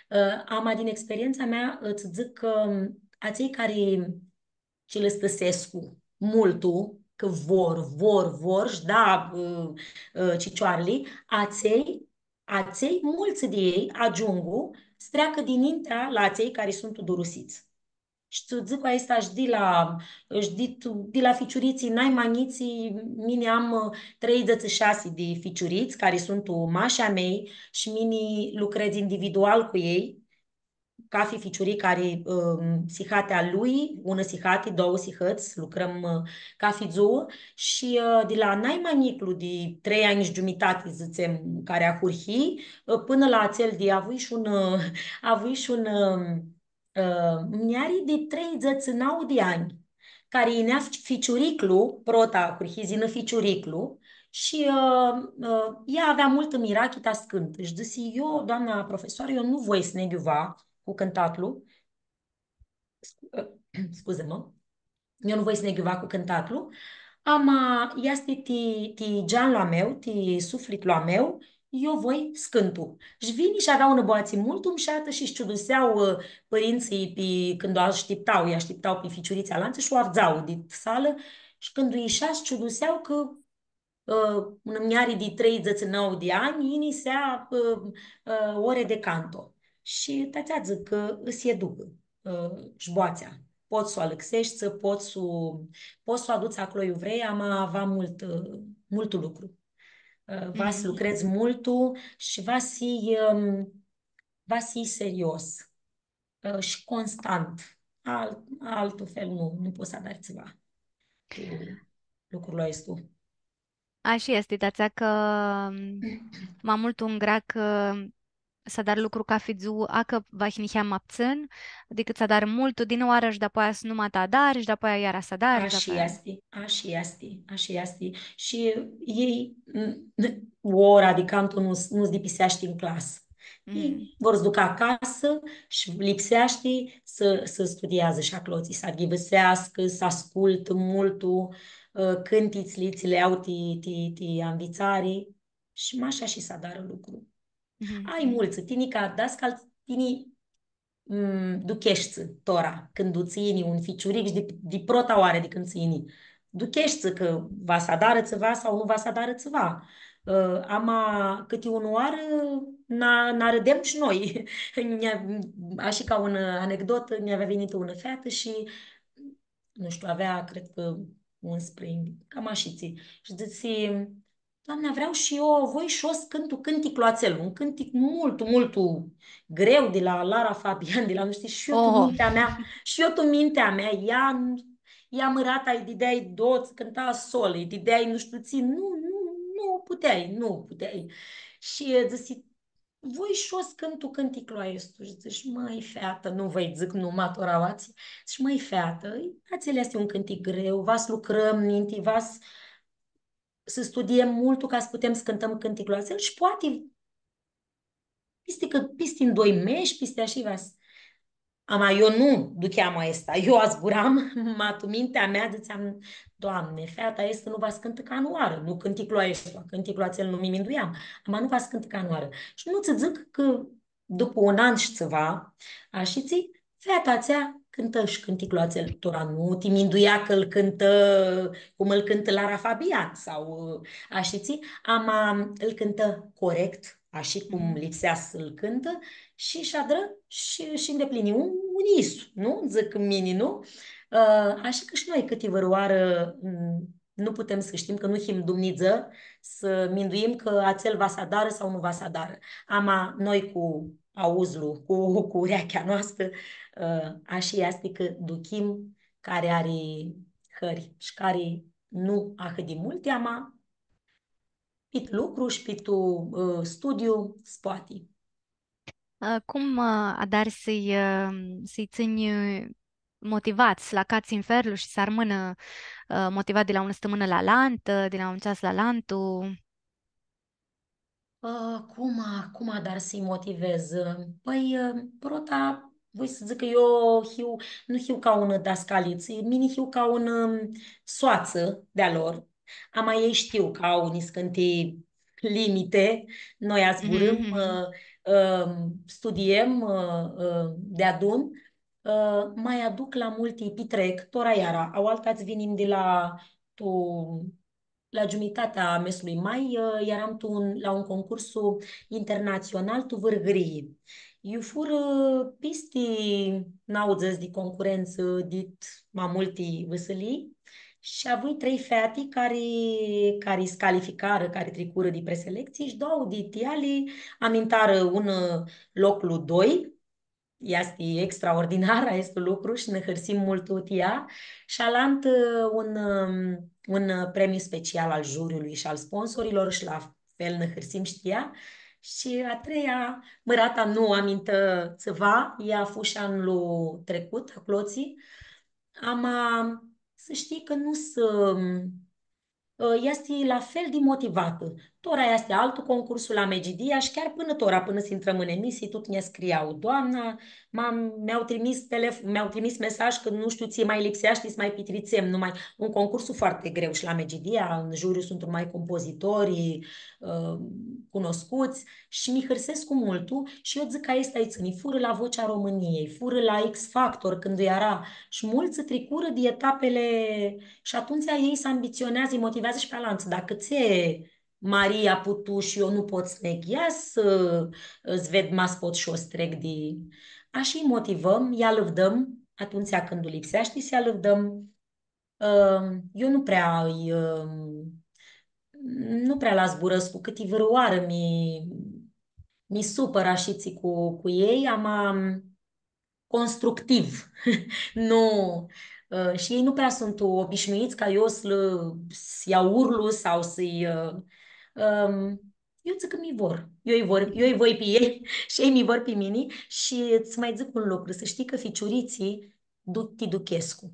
ã, ama din experientsa mea, ã, tsã dzãc cã, ã, atselj cari tsi lã stãsescu multu, cã vor, vor, vor, sh-da, ã, ã, cicioarli, atselj, atselj, multsã di elj agiungu s-treacã dinintea la atselj cari suntu durusits. Shi tsã dzãc aestã shi di la, shi di, di la ficiuritslji nai ma njits, mini am, ã, treidzãts shi shasi di ficiurits cari suntu mash a mei shi mini lucredz individual cu elj, cafi ficiuric ari, ãm, sihati a lui, unã sihati, doauã sihãts, lucrãm, ã, cafi dzuã shi, ã, di la nai ma njiclu di trei anj shi giumitati, dzãtsem, cari ahurhi, ã, pãnã la atsel di avui shi un, ã, avui shi un, ãm, ã, mnjeari di treidzãts shi nauã di anj, cari yinea fi-, ficiuriclu, prota ahurhi s-yinã ficiuriclu, shi, ã, ã, ea avea multã mirachi ta s-cãntã. Shi dzãsi, „Eu, doamna profesoarã, eu nu voi s-neghiu va cu cãntatlu.” Scu-, ã, scuzã-mã. „Eu nu voi s-neghiu va cu cãntatlu. Ama easti ti, ti geanlu a meu, ti suflitlu a meu, eu voi s-cãntu.” Shi vini shi avea unã boatsi multu mushatã shi s-ciudusea, ã, pãrintsãlj pi, cãndu u ashtipta, lj-ashtipta pi ficiuritslji alantsã shi u avdza di salã shi cãndu ishea s-ciudusea cã, ã, unã mnjeari di treidzãts shi nauã di anj, yini s-ljea, ã, ã, ore de canto. Shi ti atsea dzãc cã s-educã, ã, shi boatsea. Pots s-u alãxeshti, pots s-u, pots s-u aduts aclo iu vrei, ama va multu, ã, multu lucru. Ã, va s-lucredz multu shi va s-hii, ãm, va s-hii serios, ã, shi constant. Al-, altu fel nu, nu pots s-adari tsiva cu lucrul aestu. Ashi easti, ti atsea cã, ãm, ma multu ngreacã s-adari lucru cafi dzuã, a cã vahi niheam ma ptsãn, dicãt s-adari multu dinãoarã shi dapoaia s-, nu ma ta adari shi dapoaia iara s-adari, shi dapoaia. Ashi easti, ashi easti, ashi easti. Shi elj, n-, n-, ora di canto nu s-, nu s-dipiseashti tu clasã. Elj vor s-ducã acasã shi lipseashti s-, s-studiazã shi aclotsi, s-aghivãseascã, s-ascultã multu, ã, cãntitsli tsi li au ti, ti, ti anvitsari. Shi mash ashi s-adarã lucru. Ai multsã, tini ca dascal, tini, mm, ducheshti tora, cãndu tsã yini un ficiuric shi di, di prota oarã di cãndu tsã yini, ducheshti cã va s-adarã tsiva sau nu va s-adarã tsiva. Ã, ama cãti unã oarã nã, nã arãdem shi noi. Nj-a-, ashi ca unã anecdotã, nj-avea vinitã unã featã shi, nu shtiu, avea, cred cã unsprãdzatsi, cam ashitsi. Shi dzãtsi, „Doamna, vreau shi eu, voi shi eu s-cãntu cãnticlu atsel, un cãntic multu, multu greu di la Lara Fabian, di la nu shtiu, shi eu tu mintea mea, shi eu tu mintea mea, ea, ea mãrata, lji dideai dots, cãnta solo, lji dideai nu shtiu tsi, nu, nu, nu puteai, nu puteai.” Shi dzãsi, „Voi shi eu s-cãntu cãnticlu aestu.” Shi dzãsh, „Mãi, featã, nu vã dzãc numa tora aoatsi.” Dzãsh, „Mãi, featã, atsel easti un cãntic greu, va s-lucrãm ninti, va s-, s-studiem multu ca s-putem s-cãntãm cãnticlu atsel shi poati pisti cã, pisti un doi mesh, pisti ashi va s-, Ama eu nu ducheam aestã. Eu azburam, ma tu mintea mea dzãtseam, Doamne, feata aestã nu va s-cãntã canãoarã, nu cãnticlu aestu, cãnticlu atsel nu mi minduiam, ama nu va s-cãntã canãoarã. Shi nu tsã dzãc cã dupã un an shi tsiva, ashitsi, feata atsea cãntã shi cãnticlu atsel, tora nu ti minduia cã ãl cãntã cum ãl cãntã Lara Fabian sau, ashitsi, ama ãl cãntã corect, ashi cum lipsea s-lu cãntã, shi sh-adrã shi, shi ndeplini un, un isu, nu? Dzãc mini, nu? Ã, ashi cã shi noi cãti vãrãoarã, m, nu putem s-shtim cã nu him Dumnidzã, s-minduim cã atsel va s-adarã sau nu va s-adarã. Ama noi cu auzlu, cu, cu urechea noastrã, ã, ashi easti cã duchim cari ari hãri shi cari nu ahãt di multi, ama pit lucru shi pit, ã, studiu, s-poati. Ã, cum, ã, adari s-lji, ã, s-lji tsãnj motivats, s-lã acats sinferlu shi s-armãnã, ã, motivats di la unã stãmãnã la alantã, di la un ceas la alantu? Ã, cum a-, cum adari s-lji motivez? Pãi, ã, prota, voi s-dzãc cã eu hiu, nu hiu ca unã dascalitsã, mini hiu ca unã, ãm, soatsã di-a lor. Ama elj shtiu cã au niscãnti limite. Noi azburãm, mhm, ã, ãm, studiem, ã, ã, deadun, ã, ma aduc la multi, pitrec, tora iara, aoaltadz vinim di la tu la giumitatea a mesului mai, ã, earam tu un, la un concursu internatsional tu Vãrgãrii. Iu furã pisti nauãdzãts di concurentsã dit ma multi vãsilii shi avui trei feati cari, cari s-calificarã, cari tricurã di preselectsii shi doauã di eali amintarã, unã loclu doi, easti extraordinar aestu lucru shi nã hãrsim multu ti ea. Shi alantã, un, ãm, un premiu special al juriului shi al sponsorilor shi la fel nã hãrsim shi ti ea. Shi a treia, mãrata nu amintã tsiva, ea fu shi anlu tricut aclotsi. Ama s-shtii cã nu s-, ã, easti la fel di motivatã. Tora easti altu concursu la Megidia shi chiar pãnã tora, pãnã s-intrãm tu emisii, tut nj-scria doamna, ma mi-au trimis telef-, mi-au trimis mesaj cã nu shtiu tsi ma lipseashti s-ma pitritsem, numai un concursu foarte greu shi la Megidia, în juriu suntu numai compozitori, ã, cunoscuts shi mi hãrsescu multu shi eu dzãc cã aestã lji tsãni, furã la Vocea României, furã la X Factor cãndu eara shi multsã tricurã di etapele Shi atumtsea elj s-ambitsioneadzã, lji motiveadzã shi pi alantsã. Dacã tsi Maria putu shi eu nu pot s-neg, ia s-, s-ved ma s-pot shi eu s-trec di... Ashi lji motivãm, lji alãvdãm, atumtsea cãndu lipseashti s-lji alãvdãm. Ãm, eu nu prea lji, ãm, nu prea lã zburãscu, cãti vãrãoarã mi, mi supãr ashitsi cu, cu elj, ama, constructiv. Nu, ã, shi elj nu prea suntu obishnuits ca eu s-lã, s-lji aurlu sau s-lji, ã, ãm, eu dzãc cã mi vor. Eu lji vor, eu lji voi pi elj shi elj mi vor pi mini. Shi ts-ma dzãc un lucru, s-shtii cã ficiuritslji du-, ti duchescu.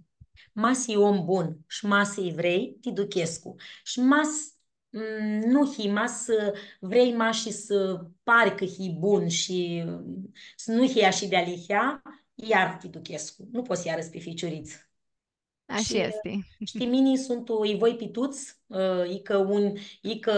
Ma s-hii om bun shi ma s-lji vrei, ti duchescu. Shi ma s-, mm, nu hii, ma s-vrei mash shi s-pari cã hii bun shi, mm, s-nu hii ashi di alihea, iara ti duchescu. Nu pots s-lji arãdz pi ficiurits. Ashi easti. Shi, shtii, mini suntu, lji voi pi tuts, ã, icã un, icã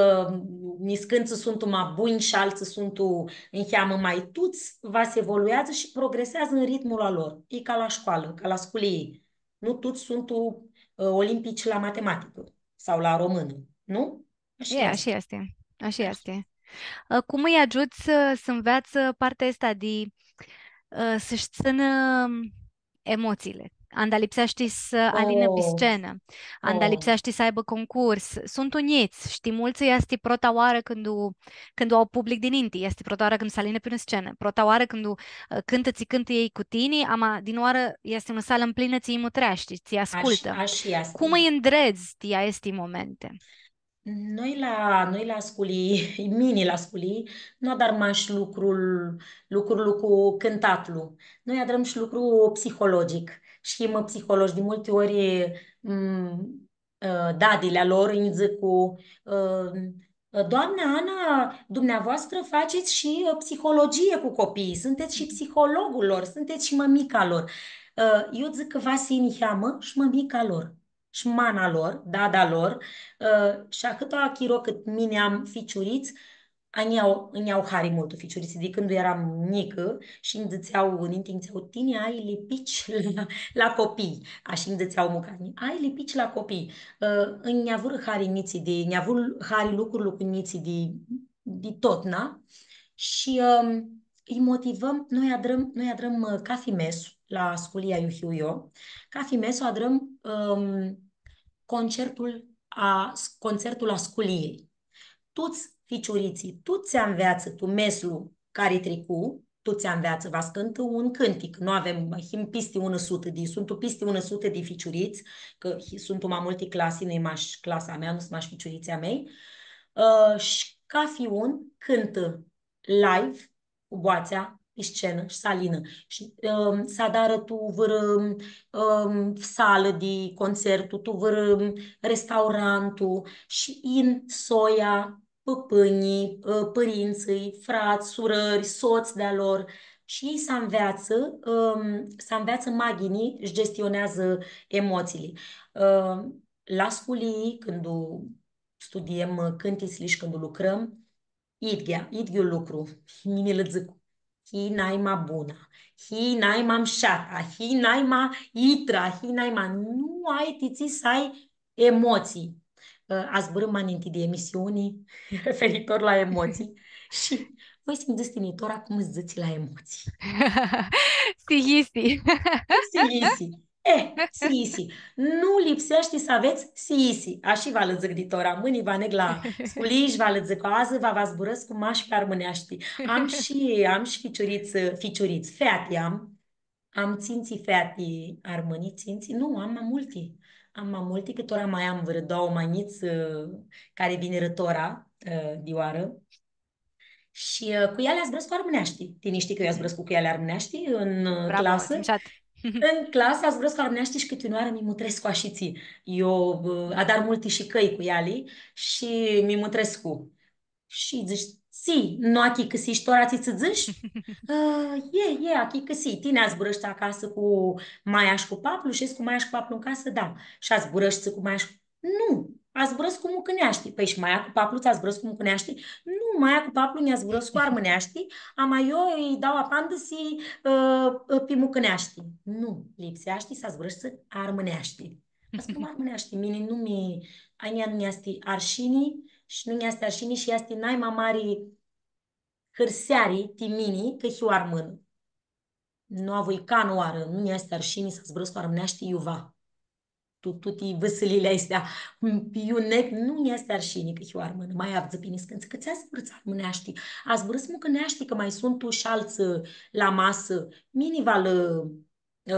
niscãntsã suntu ma bunj shi altsã suntu niheamã ma tuts, va s-evolueadzã shi progreseadzã tu ritmul a lor. E ca la scoalã, ca la sculii. Nu tuts suntu, ã, olimpici la matematicã sau la românã, nu? Ashi easti. E, ashi easti. Ashi easti. Ã, cum lji agiuts, ã, s-nveatsã partea aestã di, ã, s-shi tsãnã emotsiili? Anda lipseashti s-alinã pi scenã, anda lipseashti s-aibã concurs. Suntu njits, shtii, multsã easti prota oarã cãndu, cãndu au public dininti, easti prota oarã cãndu s-alinã pi unã scenã, prota oarã cãndu, ã, cãntã, tsi cãntã elj cu tini, ama dinãoarã easti unã salã mplinã, tsi lji mutreashti, tsi ascultã. Ashi, ashi easti. Cum lji ndredz ti aesti momenti? Noi la, noi la sculii, mini la sculii, nu adrãm mash lucrul, lucrul cu cãntatlu. Noi adrãm shi lucru psihologic. Shi him psihologi di multi ori, m, ã, dadili a lor nji dzãc cu, ã, Ă, doamna Ana, dumneavoastră faceți și, ă, psihologie cu copiii, sunteți și psihologul lor, sunteți și mămica lor. Ă, eu dzãc cã va s-hii niheamã shi mãmica lor, shi mana lor, dada lor, ã, shi ahãtã chiro cãt mini am ficiurits, a njia, nj-au hari multu ficiuritslji, di cãndu eram njicã, shi nj-dzãtsea, ninti nj-dzãtsea, „Tini ai lipici la, la copii.” Ashi nj-dzãtsea mucanjlji, „Ai lipici la copii.” Ã, nj-avurã hari njitslji di, nj-avurã hari lucrul cu njitslji di, di totna. Shi, ãm, lji motivãm, noi adrãm, noi adrãm, ã, cafi mesu la sculia iu hiu eu, cafi mesu adrãm, ãm, concertul a, concertul a sculiei. Tuts ficiuritslji, tuts tsi anveatsã tu meslu cari tricu, tuts tsi anveatsã, va s-cãntã un cãntic, nu avem, him pisti unã sutã di, suntu pisti unã sutã di ficiurits, cã hi-, suntu ma multi clasi, nu-i mash clasa a mea, nu suntu mash ficiuritslji a mei, ã, shi cafi un cãntã live, cu boatsea pi scenã shi s-alinã. Shi, ãm, s-adarã tu vãrã, ãm, salã di concertu, tu vãrã restaurantu shi yin soia, pãpãnjlji, ã, pãrintsãlj, frats, surãri, sots di-a lor. Shi elj s-anveatsã, ãm, s-anveatsã ma ghini, sh-gestioneadzã emotsiili. Ãm, la sculii, cãndu studiem, ã, cãntitsli shi cãndu lucrãm, Idghea, idghiul lucru, mini lã dzãc, hii naima buna, hii naima mshata, hii naima itra, hii naima, nu ai ti tsi s-ai emotsii. Ã, azburãm ma ninti di emisiuni referitor la emotsii. Shi voi s-nji dzãts tini tora cum s-dzãtsi la emotsii. S-yisi. S-yisi. E, s-yisi. Nu lipseashti s-avets s-yisi. Ashi va lã dzãc di tora. Mãni va neg la sculii shi va lã dzãc, adzã va, va zburãscu mash pi armãneashti. Am shi, am shi ficiurits, ficiurits. Feati am. Am tsintsi feati armãni, tsintsi. Nu, am ma multi. Am ma multi, cã tora ma am vãrã doauã ma njits, ã, cari vinirã tora, ã, di oarã. Shi, ã, cu eali zburãscu armãneashti. Tini shtii cã eu zburãscu cu eali armãneashti tu, ã, clasã. Bravo, ashi. Tu clasã zburãscu armãneashti shi cãti unãoarã mi mutrescu ashitsi. Eu, ã, adar multi shicãi cu eali shi mi mutrescu. Shi dzãc, „Tsi, nu achicãsish tora tsi tsã dzãsh?” „Ã, e, e, achicãsii. Tini zburãshti acasã cu maia shi cu paplu, shedz cu maia shi cu paplu tu casã?” „Da.” „Shi zburãshti cu maia shi cu...” „Nu, zburãscu mucãneashti.” „Pãi shi maia cu paplu tsã zburãscu mucãneashti?” „Nu, maia cu paplu nj-zburãscu armãneashti, ama eu lji dau apandisi, ã, ã, pi mucãneashti.” „Nu, lipseashti s-zburãshti armãneashti.” Ascãntu armãneashti, mini nu mi, a njia nu nj-easti arshini shi nu nj-easti arshini shi easti naima mari hãrseari ti mini cã hiu armãnã. Nu avui canãoarã, nu nj-easti arshini s-zburãscu armãneashti iuva. Tu, tuti vãsiliili aesti, iu neg, nu nj-easti arshini cã hiu armãnã. Ma avdzã pi niscãntsã, cã tsi zburãts armãneashti? Zburãts mucãneashti, cã ma suntu shi altsã la masã. Mini va lã ã,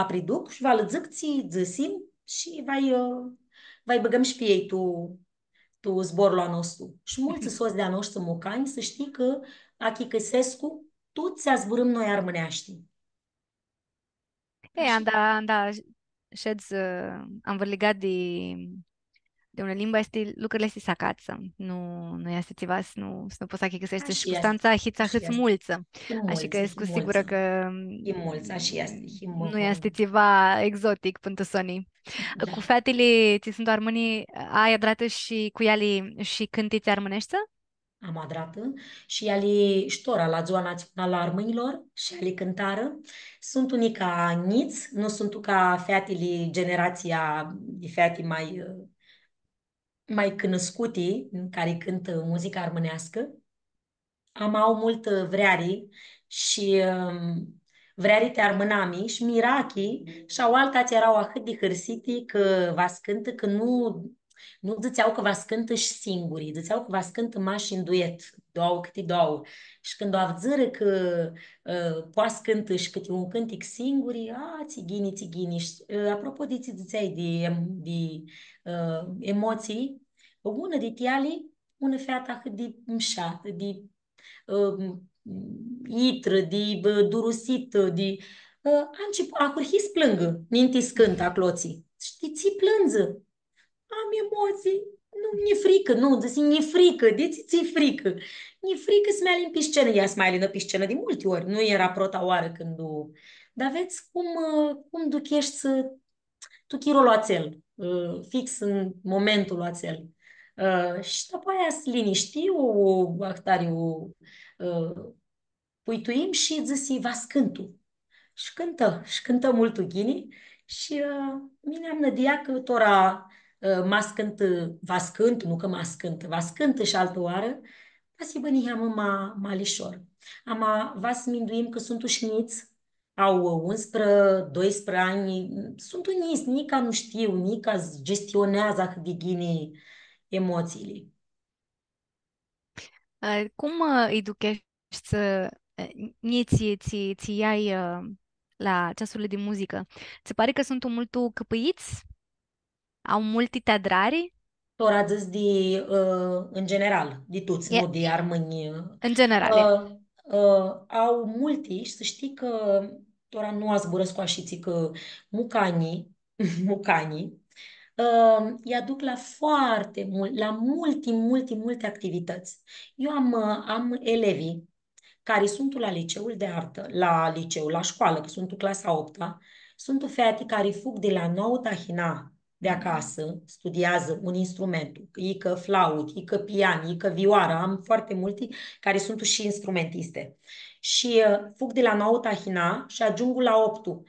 apriduc shi va lã dzãc tsi dzãsim shi va-lj, ã, va-lj bãgãm shi pi elj tu, tu zborlu a nostru. Shi multsã sots di-a noshtri mucanj, s-shtii cã achicãsescu tut tsi zburãm noi armãneashti. E, anda, anda, shedz, ã, anvãrligat di di unã limbã, easti, lucrili aesti s-acatsã. Nu, nu easti tsiva s-nu, s-nu pots s-achicãseshti. Shi cu Constantsa hits ahãts multsã. Ashi cã escu sigurã cã nu easti tsiva exotic pãn tu soni. Cu featili tsi suntu armãni, ai adratã shi cu eali shi cãntitsi armãneshti? Am adratã shi eali shi tora la Dzua Natsionalã a Armãnjlor shi eali cãntarã. Suntu nica njits, nu suntu ca featili, generatsia di feati ma, ã, ma cunuscuti, cari cãntã muzica armãneascã. Ama au multã vreari shi, ãm, vreari ti armãnami shi mirachi, shi aoalta tsi eara ahãt di hãrsiti cã va s-cãntã, cã nu, nu dzãtsea cã va s-cãntã shi singuri, dzãtsea cã va s-cãntã mash tu duet, doauã cãti doauã. Shi cãndu avdzãrã cã, ã, poati s-cãntã shi cãti un cãntic singuri, a, tsi ghini, tsi ghini. Shi, ã, apropo di tsi dzãtseai di em-, di, ã, emotsii, unã di eali, unã featã ahãt di mshatã, di, ã, itrã, di, ã, durusitã, di, ã, a ãncepu-, ahurhi s-plãngã, ninti s-cãntã aclotsi. Shtii, tsi plãndzã? Am emotsii. Nu, mi-e fricã, nu, dzãsi, mi-e fricã, di tsi ts-e fricã? Mi-e fricã s-mi alin pi scenã, ea s-mi alinã pi scenã di multi ori, nu eara prota oarã cãndu u... Dar vedz cum, ã, cum ducheshti tu chirolu atsel, ã, fix tu momentul atsel. Ã, shi dapoaia s-linishti, u, ahtari u, ã, puituim shi dzãsi, va s-cãntu. Shi cãntã, shi cãntã multu ghini shi, ã, mini am nãdia cã tora, ã, ma s-cãntã, va s-cãntã, nu cã ma s-cãntã, va s-cãntã shi altã oarã, va s-hibã niheamã ma, ma lishor. Ama va s-minduim cã suntu shi njits, au unsprã, doisprã anj, suntu njits, nica nu shtiu, nica s-gestioneadzã ahãt di ghini emotsiili. Ã, cum, ã, ãlj ducheshti, ã, njitslji tsi, tsi lj-ai, ã, la ceasurli di muzicã? Tsã pari cã suntu multu cãpãits? Au multi ti adrari? Tora dzãts di, ã, în general, di tuts, e, nu di armãnj. În general, e. Ã, ã, au multi shi s-shtii cã tora nu azburãscu ashitsi cã mucanjlji, mucanjlji, ã, lj-aduc la foarte mul-, la multi, multi, multi activități. Eu am, ã, am elevi cari suntu la liceul di artã, la liceu, la scoalã, cã suntu clasa a opta, suntu feati cari fug di la nauã tahina di acasã, studiazã un instrumentu, icã flaut, icã pian, icã vioarã, am foarte multi cari suntu shi instrumentiste. Shi, ã, fug di la nauã tahina shi agiungu la optu.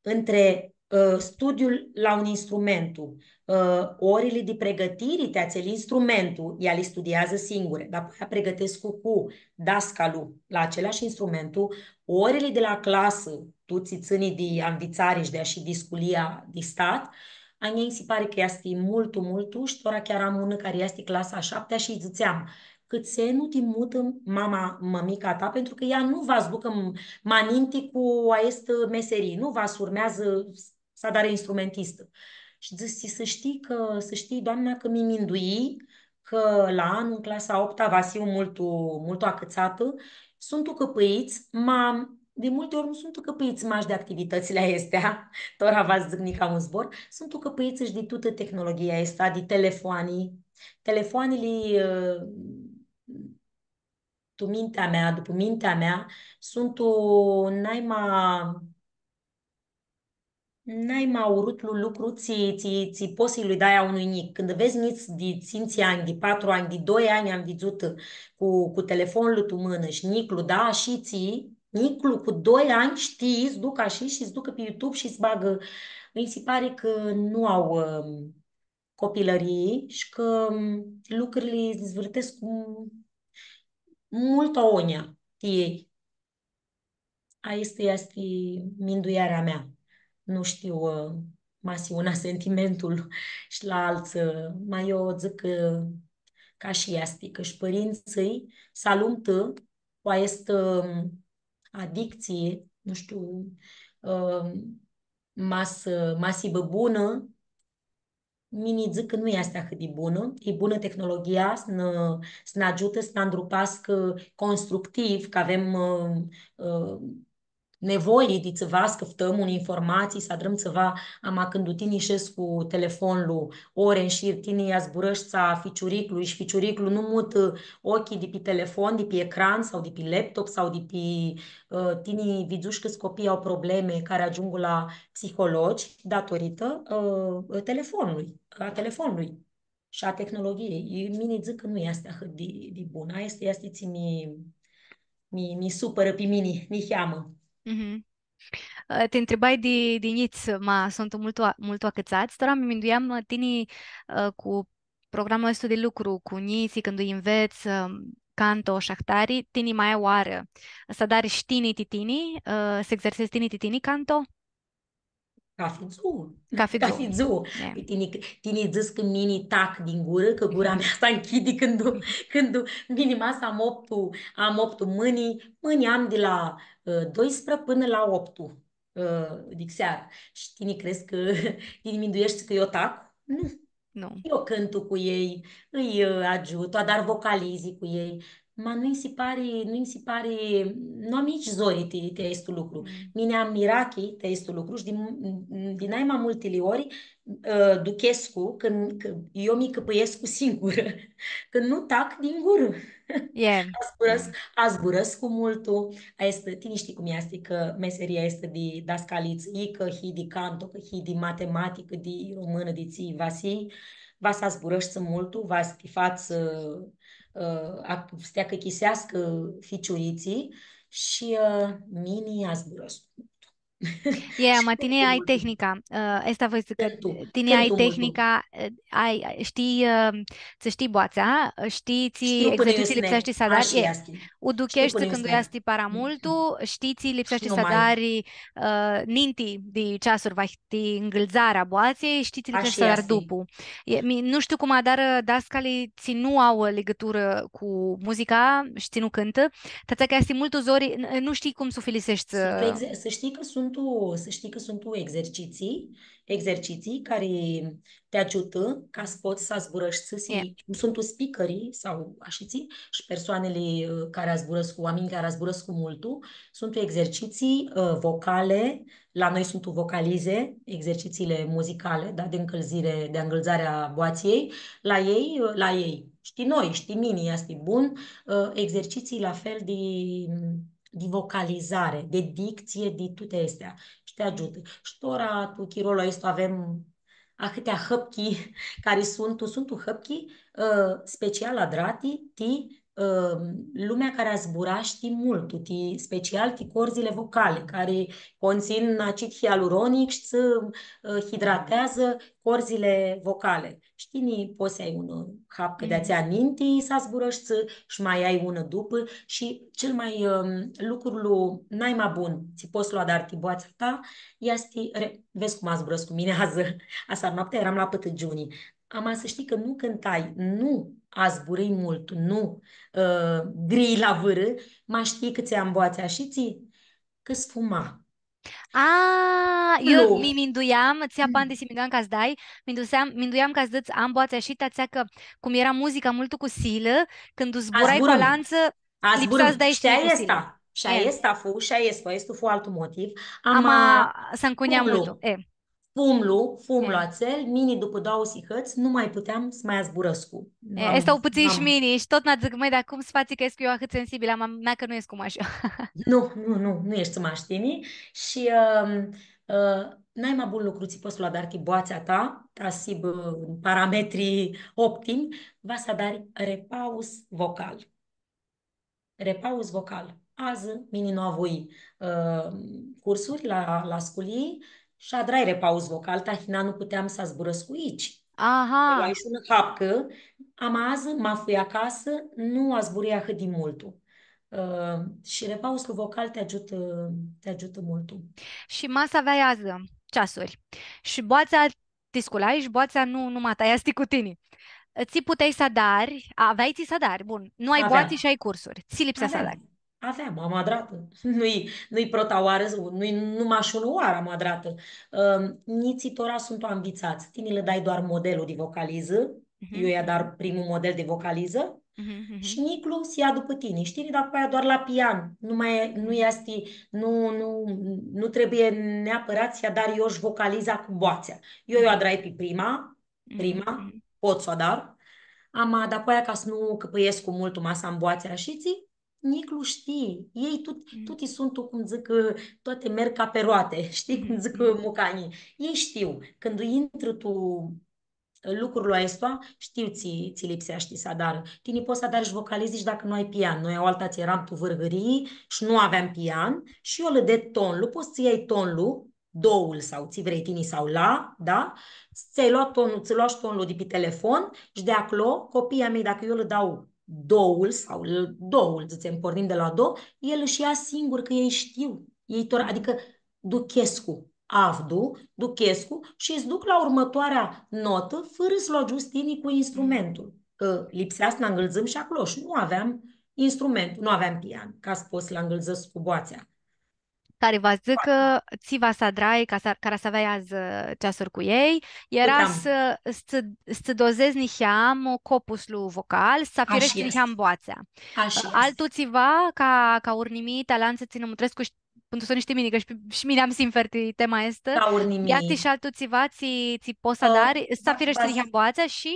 Între, ã, studiul la un instrumentu, ã, orili di pregãtiri ti atsel instrumentu, ea li studiazã singure, dapoaia pregãtescu cu dascalu la acelashi instrumentu, orili di la clasã, tu tsi tsãni di anvitsari shi di ashi di sculia di stat, a njia nji si pari cã easti multu, multu, shi tora chiar am unã cari easti clasa a shaptea shi lji dzãtseam, cãtse nu ti mutã mama, mãmica ta, pentru cã ea nu va s-ducã m-, ma ninti cu aestã meserii, nu va s-urmeadzã s-, s-adarã instrumentistã. Shi dzãsi, s-shtii cã, s-shtii, doamna, cã mi minduii cã la anlu, în clasa a opta, va s-hiu multu, multu acãtsatã. Suntu cãpãits, ma di multi ori nu suntu cãpãits mash di activitãtsli aesti, tora va s-dzãc nica un zbor, suntu cãpãits shi di tutã tehnologia aestã, di telefoani, telefoanili, ã, tu mintea mea, dupã mintea mea, suntu naima, naima urutlu lucru tsi, tsi, tsi pots s-lji dai a unui njic. Cãndu vedz njits di tsintsi anj, di patru anj, di doi anj am vidzutã cu, cu telefonlu tu mãnã shi njiclu, da, shi tsi, njiclu cu doi anj shtii, s-ducã shi, shi s-ducã pi YouTube shi s-bagã, mi si pari cã nu au, ãm, copilãrii shi cã, ãm, lucrili s-dizvãrtescu multu agonja ti elj. Aestã easti minduearea mea. Nu shtiu, ã, ma s-hiu una sentimentul shi la altsã, ã, ma eu dzãc cã, cã ashi easti, cã shi pãrintsãlj s-alumtã cu aestã, ã, adictsii, nu shtiu, ã, ma s-, ma s-hibã bunã, mini dzãc cã nu easti ahãt di bunã. E bunã tehnologia s-nã, s-nã agiutã s-nã andrupascã constructiv, cã avem, ã, ã, nevoie di tsiva, s-cãftãm unã informatsii, s-adrãm tsiva, ama cãndu tini shedz cu telefonlu ore în șir, tini azburãshti a ficiuriclui shi ficiuriclu nu mutã ocljilj di pi telefon, di pi ecran sau di pi laptop sau di pi, ã, tini vidzushi cãts copii au probleme cari agiungu la psihologi datorită, ã, telefonului, a telefonului. Shi a tehnologiei. E, mini dzãc cã nu easti ahãt di, di bunã. Aestã easti tsi mi, mi, mi supãrã pi mini, niheamã. Mhm. Ã, ti ntribai di, di njits, ma suntu multu a-, multu acãtsats. Tora mi minduiam, ã, tini, ã, cu programlu aestu di lucru, cu njitslji, cãndu lji nvets, ã, canto shi ahtari, tini ma ai oarã s-adari shi tini ti tini, ã, s-exersezi tini ti tini canto? Cathi dzuã. Cathi dzuã. Cathi dzuã. E. Pãi tini, tini dzãts cã mini tac din gurã, cã gura mea s-nchidi cãndu, cãndu mini ma s-am optu, am optu mãni, mãni am di la, ã, doisprã pãnã la optu, ã, di searã. Shi tini crezi cã, tini mindueshti cã eu tac? Nu. Nu. Eu cãntu cu elj, ãlj, ã, agiut, adar vocalizii cu elj. ma nu-nj si pari, nu-nj si pari, nu am nitsi zori ti, ti aestu lucru. Mm. Mini am mirachi ti aestu lucru shi di, di naima multili ori, ã, duchescu cã, cã eu mi cãpãescu singurã, cã nu tac din gurã. E. Azburãscu, azburãscu multu. Aestã, tini shtii cum easti, cã meseria aestã di dascalitsã, i cã hii di canto, cã hii di matematicã, di românã, di tsi, va s-hii, va s-azburãshti multu, va s-ti fats, ã, ã, ac-, s-ti achicãseascã ficiuritslji shi, ã, mini azburãscu. E, ma tini ai tehnica. Ã, aestã voi s-dzãc cã tini ai tehnica, ã, ai, shtii, ã, tsã shtii boatsea, shtii tsi exerciții lipseashti s-adari, u ducheshti cãndu easti para multu, shtii tsi lipseashti s-adari, ã, ninti di ceasuri, va ti ngãldzarea boatsei, shtii tsi lipseashti s-adari dupu. E, mi, nu shtiu cum adarã dascalii tsi nu au ligãturã cu muzica shi tsi nu cãntã, ti atsea cã easti multu zori, n-, nu shtii cum s-u filiseshti. Suntu exe-, s-shtii cã suntu, s-shtii cã suntu exerciții, exerciții cari ti agiutã ca s-pots s-azburãshti, s-, suntu speakerii sau ashitsi, shi persoanili, ã, cari azburãscu, oaminj cari azburãscu multu, suntu exerciții, ã, vocale, la noi suntu vocalize, exercițiile muzicale, da, de încălzire, de angãldzare a boatsiei, la ei, la ei, shtii noi, shtii mini, easti bun, ã, exerciții la fel di, di vocalizare, de dicție, di tuti aesti. Shi ti agiutã. Shi tora, tu chirolu aestu, avem ahãtea hãpchi cari suntu, suntu hãpchi, ã, special adrati ti ã, lumea cari azburashti multu, ti, special ti corzile vocale, cari contsin acid hialuronic shi tsã, ã, hidrateadzã corzile vocale. Shi tini pots s-ai un, ã, hapcã di atsea ninti s-azburãshti, shi ma ai unã dupã. Shi cel mai, ã, lucrul naima bun, tsi pots s-lu adari ti boatsea ta, easti re-, vedz cum azburãscu mini adzã, asearã noaptea eram la pãtãgiuni. Ama s-shtii cã nu cãntai, nu azburãi multu, nu, ã, grii la vãrã, ma shtii cã tsi am boatsea ashitsi, cã s-fuma. A, eu mi minduiam, tsi apandisi minduiam ca s-dai, minduseam, minduiam ca s-dzãts, am boatsea ashitsi, atsea cã, cum eara muzica multu cu silã, cãndu zburai cu alantsã, lipsea s-dai shi cu silã. Shi aestã fu, shi aestã fu, aestu fu altu motiv. Ama s-ncunea multu. E. Fumlu, fumlu atsel, mini dupã doauã sihãts, nu ma puteam s-ma azburãscu. E, aestã u pãtsii shi mini, shi totna dzãc, mãi, dar cum s-fatsi cã escu eu ahãt sensibilã, ama mea cã nu escu mash. Nu, nu, nu, nu eshti mash tini. Shi, ãm, ã, naima bun lucru tsi pots s-lu adari ti boatsea ta, ta s-hibã parametri optim, va s-adari repaus vocal. Repaus vocal. Adzã, mini nu avui, ã, cursuri la, la sculii shi adrai repaus vocal, tahina nu puteam s-azburãscu itsi. Aha. Loai shi unã hapcã, ama adzã, ma fui acasã, nu azburãi ahãt di multu. Ã, shi repauslu vocal ti agiutã, ti agiutã multu. Shi ma s-aveai adzã ceasuri. Shi boatsea ti sculai shi boatsea nu, nu ma ta easti cu tini. Tsi puteai s-adari, aveai tsi s-adari, bun, nu ai boatsi shi ai cursuri. Tsi lipsea s-adari? Aveam, am adratã. Nu-i, nu-i prota oarã, nu-i, nu mash unã oarã am adratã. Ãm, njitslji tora suntu anvitsats. Tini lã dai doar modelul di vocalizã. Eu lji adar primul model di vocalizã. Shi njiclu s-ia dupã tini. Shtii, dapoaia doar la pian. Nu ma e, nu easti, nu, nu, nu trebuie neapărat s-adar eu shi vocaliza cu boatsea. Eu, eu adrai pi prima, prima, pot s-u adar. Ama, dapoaia ca s-nu cãpãescu multu ma s-am boatsea ashitsi, njiclu shtii. Elj tut-, tuti suntu, cum dzãc, ã, toate merg ca pe roate, shtii cum dzãc, ã, mucanjlji. Elj shtiu, cãndu intrã tu lucrul aestu, shtiu tsi, tsi lipseashti s-adarã. Tini pots s-adari shi vocalizi shi dacã nu ai pian. Noi aoaltadz eram tu Vãrgãrii shi nu aveam pian shi eu lã ded tonlu, pots s-ljai tonlu, doul sau tsi vrei tini sau la, da? Tsã loash tonlu, tsã loash tonlu di pi telefon shi di aclo, copiii a mei, dacã eu lã dau doul sau l-, doul, dzãtsem, pornim di la do, elj shi ia singur, cã elj shtiu. Elj tora, adicã duchescu, avdu, duchescu shi s-duc la urmãtoarea notã, fãrã s-lu agiuts tini cu instrumentul. Cã lipsea s-nã angãldzãm shi aclo shi nu aveam instrument, nu aveam pian, ca s-pot s-lu angãldzãscu cu boatsea. Cari va s-dzãcã, tsi va s-adrai, ca s-, cara s-aveai adzã, ã, ceasuri cu elj, eara s-, s-, s-dozedz niheam copuslu vocal, s-afireshti niheam boatsea. Ashi easti. Altu tsiva, ca, ca urnimii, ti alantsã tsi nã mutrescu, shi, pãnã tu soni shtii mini, cã shi, shi mini am sinfer ti tema aestã. Ca urnimii. Easti shi altu tsiva, tsi, tsi pots s-adari, s-afireshti niheam boatsea shi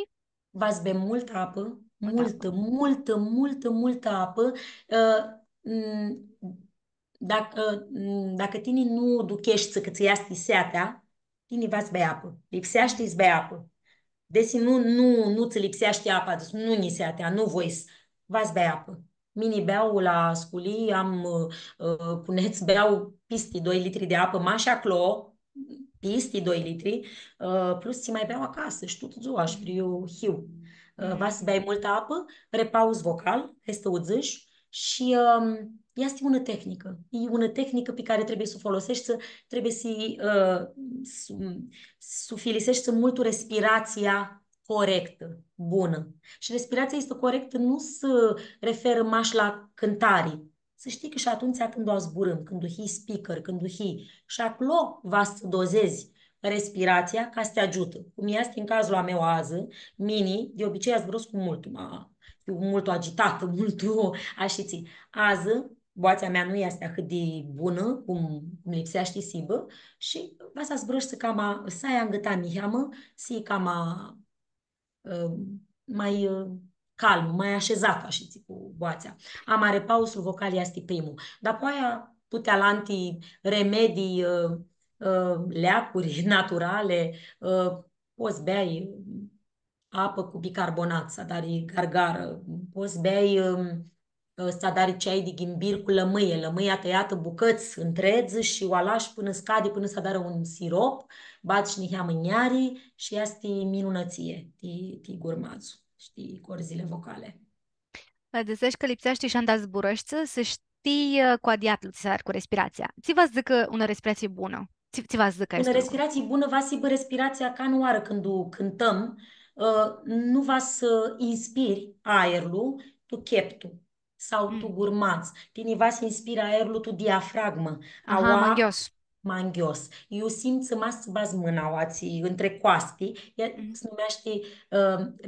va s-bei multã apã, multã, multã, multã, multã apã. Ã, m, dacã, m, dacã tini nu ducheshti cã tsã easti seatea, tini va s-bei apã. Lipseashti s-bei apã. Desi nu, nu, nu tsã lipseashti apa, dzãts, nu nj-e seatea, nu voi s-, va s-bei apã. Mini beau la sculii, am, ã, ã, cu nets, beau pisti doi litri di apã, mash aclo, pisti doi litri, ã, plus tsi ma beau acasã shi tutã dzua shi pri iu hiu. Ã, va s-bei multã apã, repaus vocal, aestã u dzãsh, shi, ãm, easti unã tehnicã. E unã tehnicã pi cari trebuie s-u foloseshti, trebuie s-, ã, s-, s-u filiseshti multu respiratsia corectã, bunã. Shi respiratsia aestã corectã nu s-referã mash la cãntari. S-shtii cã shi atumtsea cãndu zburãm, cãndu hii speaker, cãndu hii, shi aclo va s-dozedz respiratsia ca s-ti agiutã. Cum easti tu cazlu a meu adzã, mini, di obicei, zburãscu multu, ma, hiu multu agitatã, multu ashitsi. Adzã, boatsea mea nu easti ahãt di bunã, cum, cum lipseashti s-hibã, shi va s-zburãshti cama, s-ai angãtan niheamã, s-hii cama, ã, ma, ã, calm, ma ashezat, ashitsi, cu boatsea. Ama, repausul vocal easti primul. Dapoaia, tuti alanti remedii, ã, ã, leacuri naturale, ã, pots s-bei apã cu bicarbonat, s-adari gargarã, pots s-bei, ãm, ã, s-adari ceai di ghimbir cu lãmãie, lãmãia tãiatã bucãts ntredz shi u alash pãnã s-cadi, pãnã s-adarã un sirop, badz shi niheamã njari shi easti minunãtsie ti, ti gurmadzu, shi ti corzile vocale. Dzãsesh cã lipseashti shi anda zburãshti, s-shtii, ã, cu adratlu tsi s-adari cu respiratsia. Tsi va s-dzãcã unã respiratsii bunã? Tsi, tsi va s-dzãcã aestu lucru? Unã respiratsii bunã va s-hibã respiratsia canãoarã cãndu cãntãm, ã, nu va s-inspiri aerlu tu cheptu sau tu gurmadz. Tini va s-inspiri aerlu tu diafragmã. Aha, aua, ma nghios. Ma nghios. Iu simtsã ma s-badz mãna aoatsi, ntrã coasti, ea s-numeashti, ã,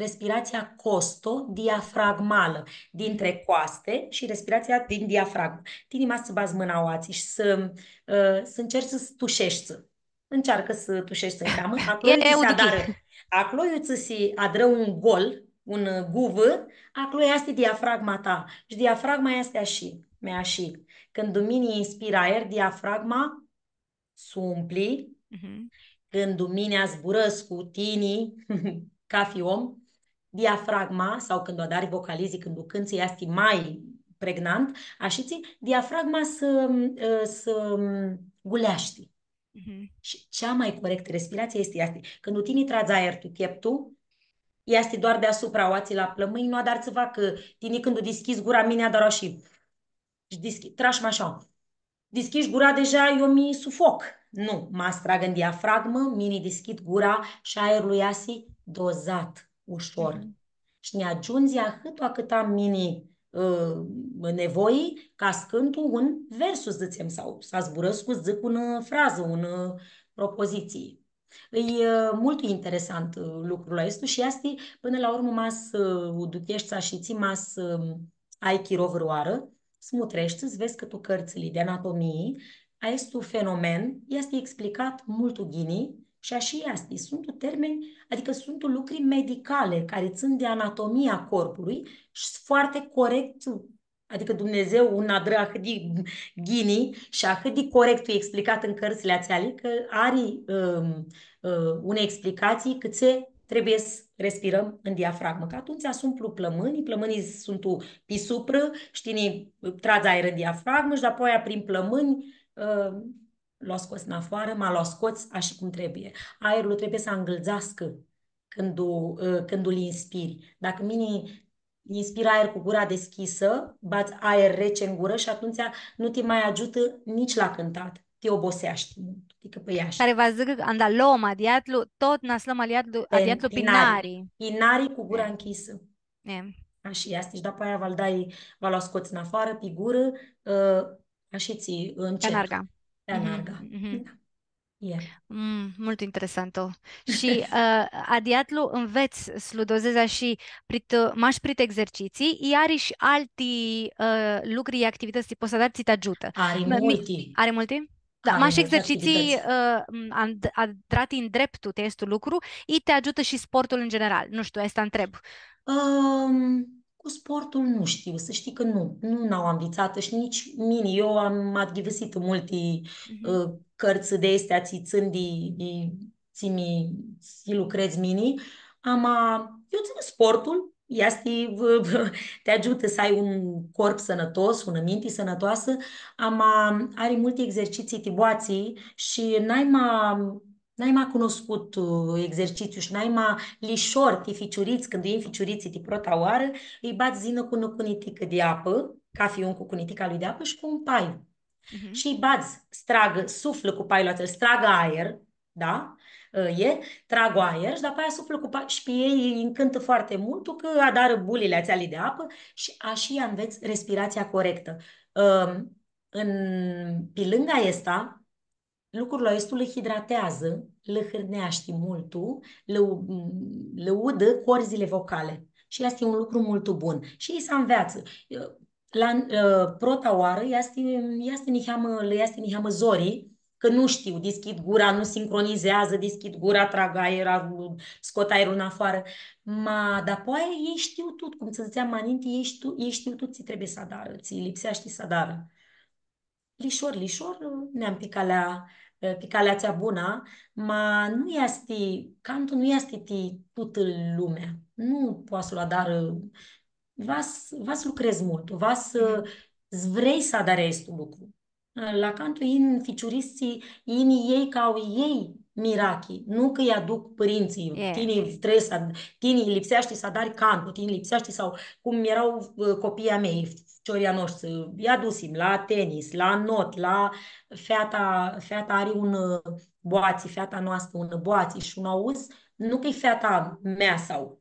respiratsia costo-diafragmalã, dintre coaste shi respiratsia din diafragmã. Tini ma s-badz mãna aoatsi shi s-, ã, s-ncerci s-tusheshti. Ncearcã s-tusheshti niheamã, aclo iu ts-si adarã, aclo iu ts-si adrã un gol, un, ã, guvã, aclo easti diafragma ta. Shi diafragma easti ashi, ma ashi. Cãndu mini inspir aer, diafragma s-umpli. Cãndu mini zburãscu cu tini, cafi om, diafragma, sau cãndu adari vocalizii, cãndu cãntsã, easti ma pregnant, ashitsi, diafragma s-, ã, s-guleashti. Shi cea mai corectã respiratsie easti, easti cãndu tini tradz aer tu cheptu, easti doar deasupra, aoatsi la plãmãnj, nu adari tsiva, cã tini cãndu dishcljidz gura, mini adar ashi. Shi dishcljidz, trash mash. Dishcljidz gura, deja eu mi sufoc. Nu, ma s-trag tu diafragmã, mini dishcljid gura shi aerlu easi dozat, ushor. Shi nj-agiundzi ahãtu cãt am mini, ã, nevoi ca s-cãntu un versu, dzãtsem, sau s-zburãscu, dzãc unã frazã, unã propozitsii. E, ã, multu interesant, ã, lucrul aestu shi easti, pãnã la urmã, ma s-, ã, u ducheshti ashitsi, ma s-, ã, ai chiro vãrãoarã, s-mutreshti, s-vedz cã tu cãrtsãli di anatomii, aestu fenomen easti explicat multu ghini shi ashi easti. Suntu termeni, adicã suntu lucri medicali cari tsãn di anatomia corpului shi foarte corect, adicã Dumnidzã u adrã ahãt di ghini shi ahãt di corect explicat tu cãrtsãli atseali, cã ari, ãm, ã, unã explicatsii cãtse trebuie s-respirãm tu diafragmã. Cã atumtsea s-umplu plãmãnjlji, plãmãnjlji suntu pi suprã, shtii, tini tradz aer tu diafragmã shi dapoaia prin plãmãnj, ã, lu scots nafoarã, ma lu scots ashi cum trebuie. Aerlu trebuie s-angãldzascã cãndu, ã, cãndu lu inspiri. Dacã mini inspir aer cu gura deschisã, badz aer rece tu gurã shi atumtsea nu ti ma agiutã nitsi la cãntat. Ti oboseashti multu, ti cãpãeashti. Cari va s-dzãcã cã anda lom adiatlu, tut nã s-lom adiatlu, pi, adiatlu pi nari. Pi nari cu gura ncljisã. E. Ashi easti. Shi dapoaia va-l dai, va lu scots nafoarã, pi gurã, ã, ashitsi, ncet. Ca narga. Ti anarga. Da. E. Mm, multu interesantu. Shi, ã, adiatlu nvets s-lu dozedz shi prit, mash prit exercitsii, i ari shi alti, ã, lucri, activitãts, ti pots s-adari, tsi ti agiutã. Ari multi. Ari multi? Da, mash exercitsii, ã, m, and-, adrati ndreptu ti aestu lucru, i ti agiutã shi sportul în general. Nu shtiu, aestã ntreb. Ãm, cu sportul nu shtiu, s-shtii cã nu, nu n-au anvitsatã shi nitsi mini. Eu am adghivãsitã multi, ã, cãrtsã di aesti tsi tsãn di, di tsi mi, tsi lucredz mini. Ama, eu dzãc, sportul easti, ti agiutã s-ai un corp sãnãtos, unã minti sãnãtoasã, ama ari multi exercitsii ti boatsi shi naima, naima cunuscut, ã, exercitsiu shi naima lishor ti ficiurits, cãndu yin ficiuritslji ti prota oarã, lji badz s-yinã cu unã cuniticã di apã, cafi un cu cunitica lui di apã shi cu un paiu. Shi lji badz s-tragã, suflã cu pailu atsel, s-tragã aer, da? Ã, e, trag aer shi dapoaia suflã cu pa-, shi pi elj lji ncãntã foarte multu cã adarã bulili atseali di apã shi ashi anvets respiratsia corectã. Ãm, în, pi lãngã aestã, lucrul aestu lã hidrateadzã, lã hãrneashti multu, lã u-, lã udã corzile vocale. Shi easti un lucru multu bun. Shi elj s-anveatsã. La, ã, prota oarã easti, easti niheamã, lã easti niheamã zori, cã nu shtiu, dishcljid gura, nu sincronizeadzã, dishcljid gura, trag aer, scot aerlu nafoarã. Ma, dapoaia elj shtiu tut, cum tsã dzãtseam ma ninti, elj shtiu, elj shtiu tut tsi trebuie s-adarã, tsi lipseashti s-adarã. Lishor, lishor, neam pi calea, pi calea atsea bunã, ma nu easti, cantu nu easti ti tutã lumea. Nu poati s-lu adarã, va s-, va s-lucredz multu, va s-, s-vrei s-adari aestu lucru. La cantu yin ficiuritslji, yin elj ca au elj mirachi, nu cã lj-aduc pãrintsãlj, tini trebuie s-, tini lipseashti s-adari cantu, tini lipseashti sau cum eara, ã, copiii a mei, ficiorlji a noshtri, lj-adusim la tenis, la not, la feata, feata ari un, ã, boatsi, feata noastrã un boatsi shi un auz, nu cã-i feata mea sau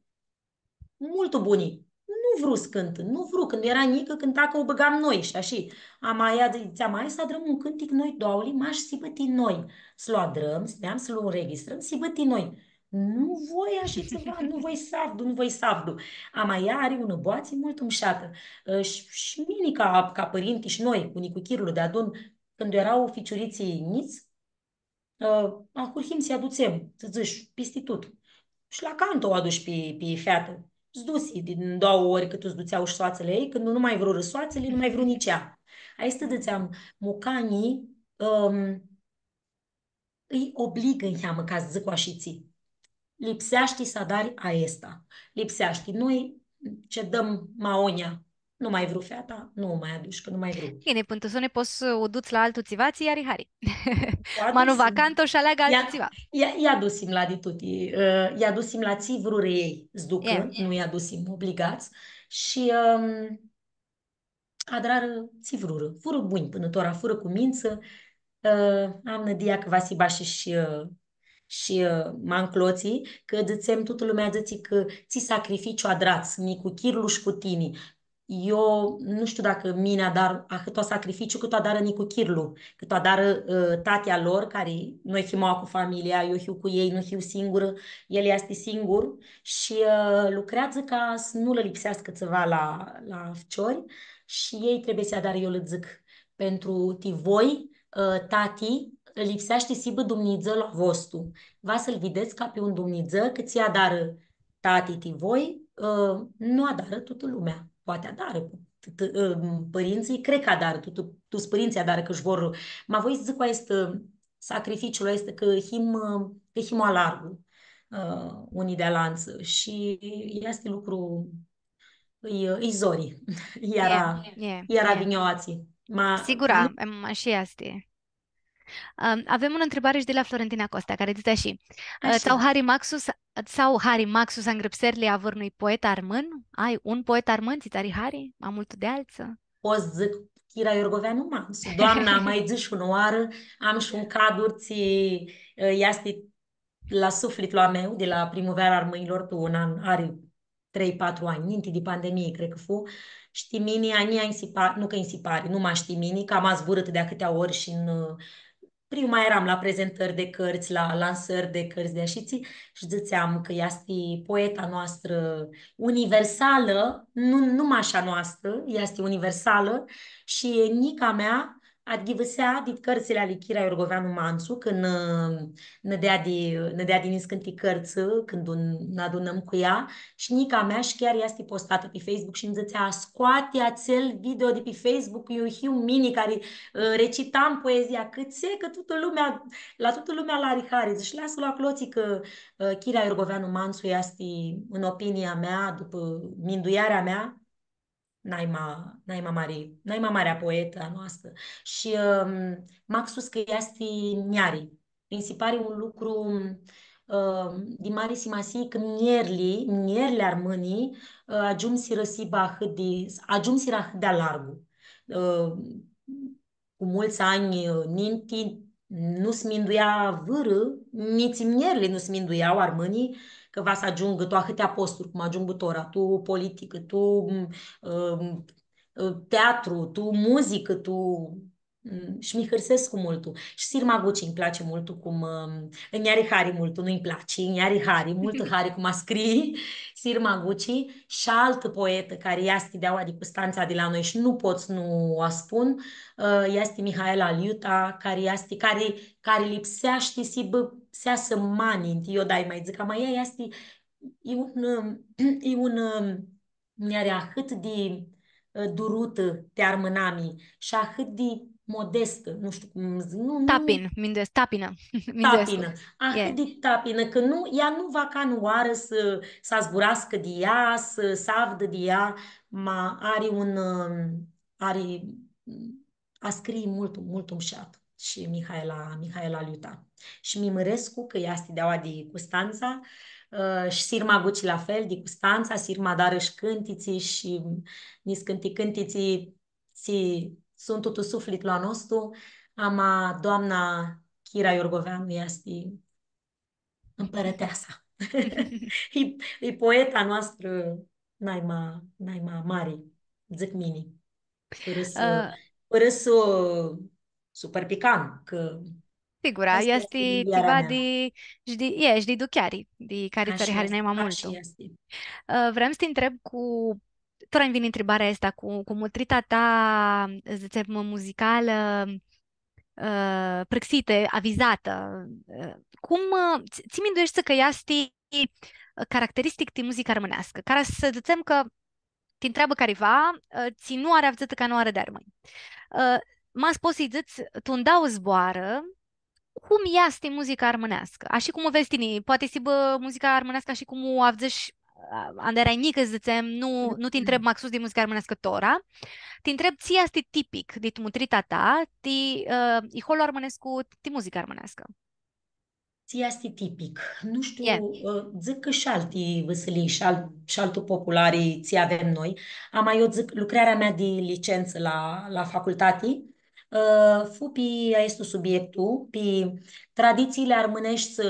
multu buni. Nu vru s-cãntã, nu vru. Cãndu eara njicã, cãnta cã u bãgam noi shi ashi. Ama ea dzãtsea, ma hai s-adrãm un cãntic noi doauli, mash s-hibã ti noi. S-lu adrãm, s-neam, s-lu înregistrãm, s-hibã ti noi. Nu voi ashi tsiva, nu voi s-avdu, nu voi s-avdu. Ama ea ari unã boatsi multu mushatã. Ã, shi, shi mini ca, ca pãrinti shi noi, cu nicuchirlu deadun, cãndu eara ficiuritslji njits, ã, ahurhim s-lji adutsem, s-dzãts, pisti tut. Shi la cantu u adush pi, pi featã. S-dusi di doauã ori cãt s-dutsea shi soatsãli a ljei, cãndu nu ma vrurã soatsãli, nu ma vru nitsi ea. Aestã dzãtseam, mucanjlji, ãm, lji obligã niheamã, ca s-dzãc ashitsi. Lipseashti s-adari aestã. Lipseashti. Noi cedãm ma agonja. Nu ma vru feata, nu ma adush, cã nu ma vru. Ghini, pãn tu soni pots s-u duts la altu tsiva, tsi ari hari. Ma nu va cantu shi aleagã altu tsiva. Lji adusim la di tuti, ã, lji adusim la tsi vrurã elj s-ducã, nu lji adusim obligats. Shi, ãm, adrarã tsi vrurã. Furã bunj pãnã tora, furã cu mintsã, ã, am nãdia cã va s-hibã shi, shi, ã, shi, ã, ma nclotsi, cã dzãtsem, tutã lumea dzãtsi cã tsi sacrificiu adrats, nicuchirlu shi cu tini. Eu nu shtiu dacã mini adar ahãtu sacrificiu cãt u adarã nicuchirlu, cãt u adarã, ã, tatea lor, cari noi him aoa cu familia, eu hiu cu elj, nu hiu singurã, el easti singur shi, ã, lucreadzã ca s-nu lã lipseascã tsiva la, la ficiori shi elj trebuie s-adarã, eu lã dzãc, pentru ti voi, ã, tati, lipseashti s-hibã Dumnidzãlu a vostu. Va s-lu videts ca pi un Dumnidzã, cã tsi adarã tati ti voi, ã, nu adarã tutã lumea. Poati adarã, t-, t-, ã, pãrintsãlj, cred cã adarã, tu, tu, tuts pãrintsãlj adarã, cã sh-vor, ma voi s-dzãc cu aestu, ã, sacrificiul aestu, cã him, ã, cã him alargu, ã, unii di alantsã shi easti lucru, lji, lji zori, lji eara, lji eara vinjoatsi. Ma sigura, nu, em, ashi easti. Ãm, avem unã ntribari shi di la Florentina Costa, cari dzãtsi ashi. Ã, ashi. Tsã au hari maxus, tsã au hari maxus angrãpserli a vãrnui poet armãn? Ai un poet armãn, tsi tsã ari hari? Ma multu di altsã? Pot s-dzãc Chira Iorgoveanu Mansu. Doamna, ma dzãsh unã oarã, am shi un cadur tsi, ã, easti la suflitlu a meu, di la Primuveara Armãnjlor, tu un an, ari trei, patru anj, ninti di pandemii, cred cã fu. Shi ti mini, a njia nji si pa-, nu cã nji si pari, nu mash ti mini, cã am zburãtã di ahãtea ori shi n, Prima earam la prezentãri di cãrtsã, la lansãri di cãrtsã di ashitsi, shi dzãtseam cã easti poeta noastrã universalã, nu, nu mash a noastrã, easti universalã, shi nica mea adghivãsea dit cãrtsãli ali Chira Iorgoveanu Mantsu, cãndu, ã, nã dea di, nã dea di niscãnti cãrtsã, cãndu nã adunãm cu ea, shi nica mea shi chiar easti postatã pi Facebook shi nji dzãtsea: „Scoati atsel video di pi Facebook, iu hiu mini cari, ã, recitam poezia, cãtse, cã tutã lumea, la tutã lumea lã ari hari.” Dzãc, lasã-lu aclotsi, cã, ã, Chira Iorgoveanu Mantsu easti, în opinia mea, dupã minduearea mea, naima, naima mari, naima marea poetã a noastrã. Shi, ãm, maxus cã easti mljari. Mi si pari un lucru, ãm, di mari simasii cã mljerli, mljerli armãni, ã, agiumsirã s-hibã ahãt di, agiumsirã ahãt di alargu. Ã, cu multsã anj, ã, ninti, nu s-minduia vãrã, nitsi mljerli nu s-minduia armãnjlji, cã va s-agiungã tu ahãtea posturi, cum agiungu tora, tu politicã, tu, m, ã, ã, teatru, tu muzicã, tu, m, shi mi hãrsescu multu. Shi Sirma Guci nji place multu cum, ã, nj-ari hari multu, nu nji place, nj-ari hari, multu hari cum ascrii Sirma Guci. Shi altã poetã cari easti di aua di Custantsa di la noi shi nu pot s-nu u spun, ã, easti Mihaela Liuta, cari easti, cari, cari lipseashti s-hibã, s-easã ma ninti, eu dai ma dzãc, ama ea easti, e un, ã, e un, ã, nj-ari ahãt di, ã, durutã ti armãnami shi ahãt di modestã, nu shtiu cum dzãc, nu, nu, tapin, minduescu, tapinã. Minduescu. Tapinã. Ahãt di tapinã, cã nu, ea nu va canã oarã s-, s-zburascã di ea, s-, s-avdã di ea, ma ari un, ãm, ari, ascrii multu, multu mushat. Shi Mihaela, Mihaela Liuta. Shi mi mãrescu cã easti di aua di Custantsa, ã, shi Sirma Guci la fel, di Custantsa, Sirma adarã shi cãntitsi shi niscãnti cãntitsi tsi suntu tu suflitlu a nostu, ama doamna Chira Iorgoveanu easti ãmpãrãteasa. E, e poeta noastrã naima, naima mari, dzãc mini. Fãrã s-, ã, fãrã s-, s-u pãrpicam, cã sigura, aestã easti, easti tsiva mea. Di, shi di, e, shi di ducheari, di cari tsã ari hari naima multu. Ashi easti. Ã, vream s-ti ntreb cu, tora nj-vini ntribarea aestã cu, cu mutrita ta, dzãtsem, muzicalã, ã, prãxitã, avizatã, ã, cum, ã, tsi, tsi mindueshti cã easti, ã, caracteristic ti muzica armãneascã, cara s-dzãtsem cã ti ntreabã cariva, ã, tsi nu ari avdzãtã canãoarã di armãnj. Ã, ma s-pots s-lji dzãts, tu un dauã zboarã, cum easti muzica armãneascã? Ashi cum u vedz tini, poati s-hibã muzica armãneascã ashi cum u avdzãsh, a, anda earai njicã, dzãtsem, nu, nu ti ntreb maxus di muzica armãneascã tora, ti ntreb tsi easti tipic dit mutrita ta, ti, ã, iholu armãnescu, ti muzica armãneascã. Tsi easti tipic. Nu shtiu, ã, dzãc cã shi alti vãsilii, shi al-, shi altu populari tsi avem noi. Ama eu dzãc, lucrarea mea di licentsã la, la facultati, ã, fu pi aestu subiectu, pi traditsiili armãneshti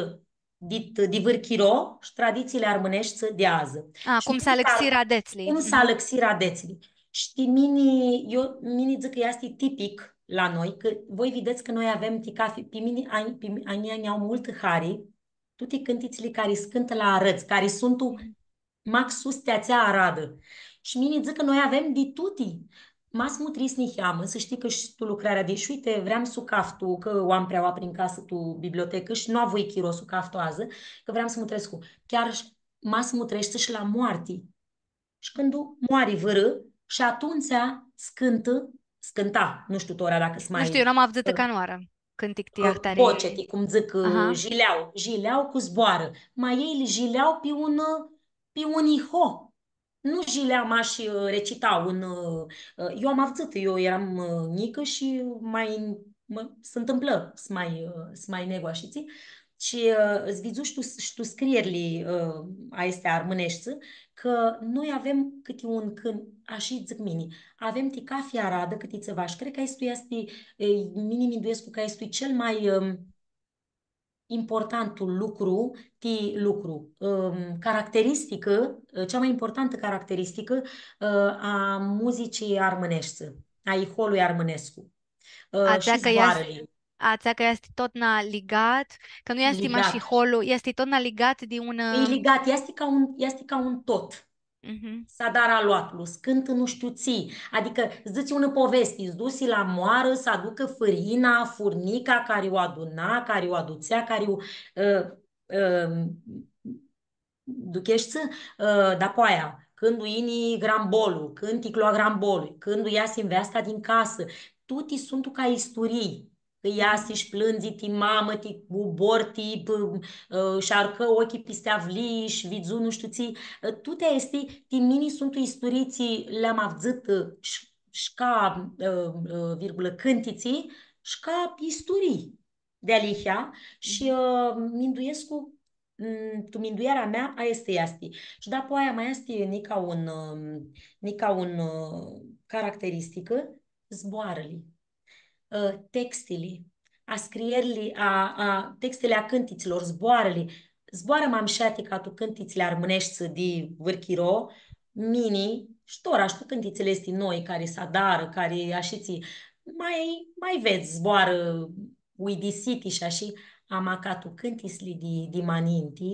dit, di vãr chiro shi traditsiili armãneshti di adzã. A, shi cum s-alãxirã adetsli. Cum s-alãxirã adetsli. Shtii, mini, eu, mini dzãc cã easti tipic la noi, cã voi videts cã noi avem ti cafi, pi mini, a, pi mi-, a njia nj-au multã hari, tuti cãntitsli cari s-cãntã la arãdz, cari suntu maxus ti atsea aradã. Shi mini dzãc cã noi avem di tuti. Ma s-mutrits niheamã, s-shtii cã shi tu lucrarea di, shi uite, vream s-u caftu, cã u am preaua prin casã tu bibliotecã shi nu avui chiro s-u caftu adzã, cã vream s-mutrescu. Chiar sh-, ma s-mutreshti shi la moarti. Shi cãndu moari vãrã, shi atumtsea s-cãntã, s-cãnta, nu shtiu tora dacã s-, nu shtiu, eu n-am avdzãtã, ã, canãoarã cãntic ti, ã, ahtari. Voceti, cum dzãc, ã, aha, jileau, jileau cu zboarã. Ma elj jileau pi un, pi un iho. Nu jilea mash, ã, recita un, ã, ã, eu am avdzãtã, eu earam, ã, njicã shi ma, ma s-ntãmplã s-ma, ã, s-ma negu ashitsi. Shi, ã, s-vidzu shi tu, shi tu scrierli, ã, aesti armãneshti, cã noi avem cãti un cãn-, ashi dzãc mini, avem ti cafi aradã cãti tsiva. Shi cred cã aestu easti, e, mini minduescu cã aestu e cel mai, ãm, importantul lucru, ti lucru, ãm, caracteristicã, cea mai importantă caracteristică, ã, a muzicii armãneshti, a iholui armãnescu. Ã, atsea shi cã ea zboarãli. atsea cã easti totna ligat, cã nu easti mash iholu, easti totna ligat di un... E ligat, easti ca un, easti ca un tot. Mhm. S-adarã aluatlu, s-cãntã nu shtiu tsi, adicã s-dzãtsi unã povesti, s-dusi la moarã s-aducã fãrina, furnica, cari u aduna, cari u adutsea, cari u, ã, ã, ducheshti, ã, dapoaia, cãndu yini grambolu, cãnticlu a grambolui, cãndu easi nveasta din casã, tuti suntu ca isturii. Cã easi shi plãndzi ti mamã, ti ubor, ti, p-, ã, sh-arcã ocljilj pisti avlii shi vidzu nu shtiu tsi. Ã, tuti aesti, ti mini suntu isturii tsi li-am avdzãtã, ã, sh-, sh-ca, ã, ã, virgulã, cãntitsi, sh-ca isturii dealihea shi, ã, minduescu, m, tu minduearea mea, aestã easti. Shi dapoaia ma easti nica un, ã, nica un, ã, caracteristicã, zboarãli, ã, textili, a scrierli, a, a, textili a cãntitslor, zboarãli, zboarã ma mshati ca tu cãntitsli armãneshti di vãr chiro, mini, sh-tora, sh-, tu cãntitsli aesti noi, cari s-adarã, cari ashitsi, ma, ma vedz zboarã uidisiti shi ashi, ama ca tu cãntitsli di, di ma ninti,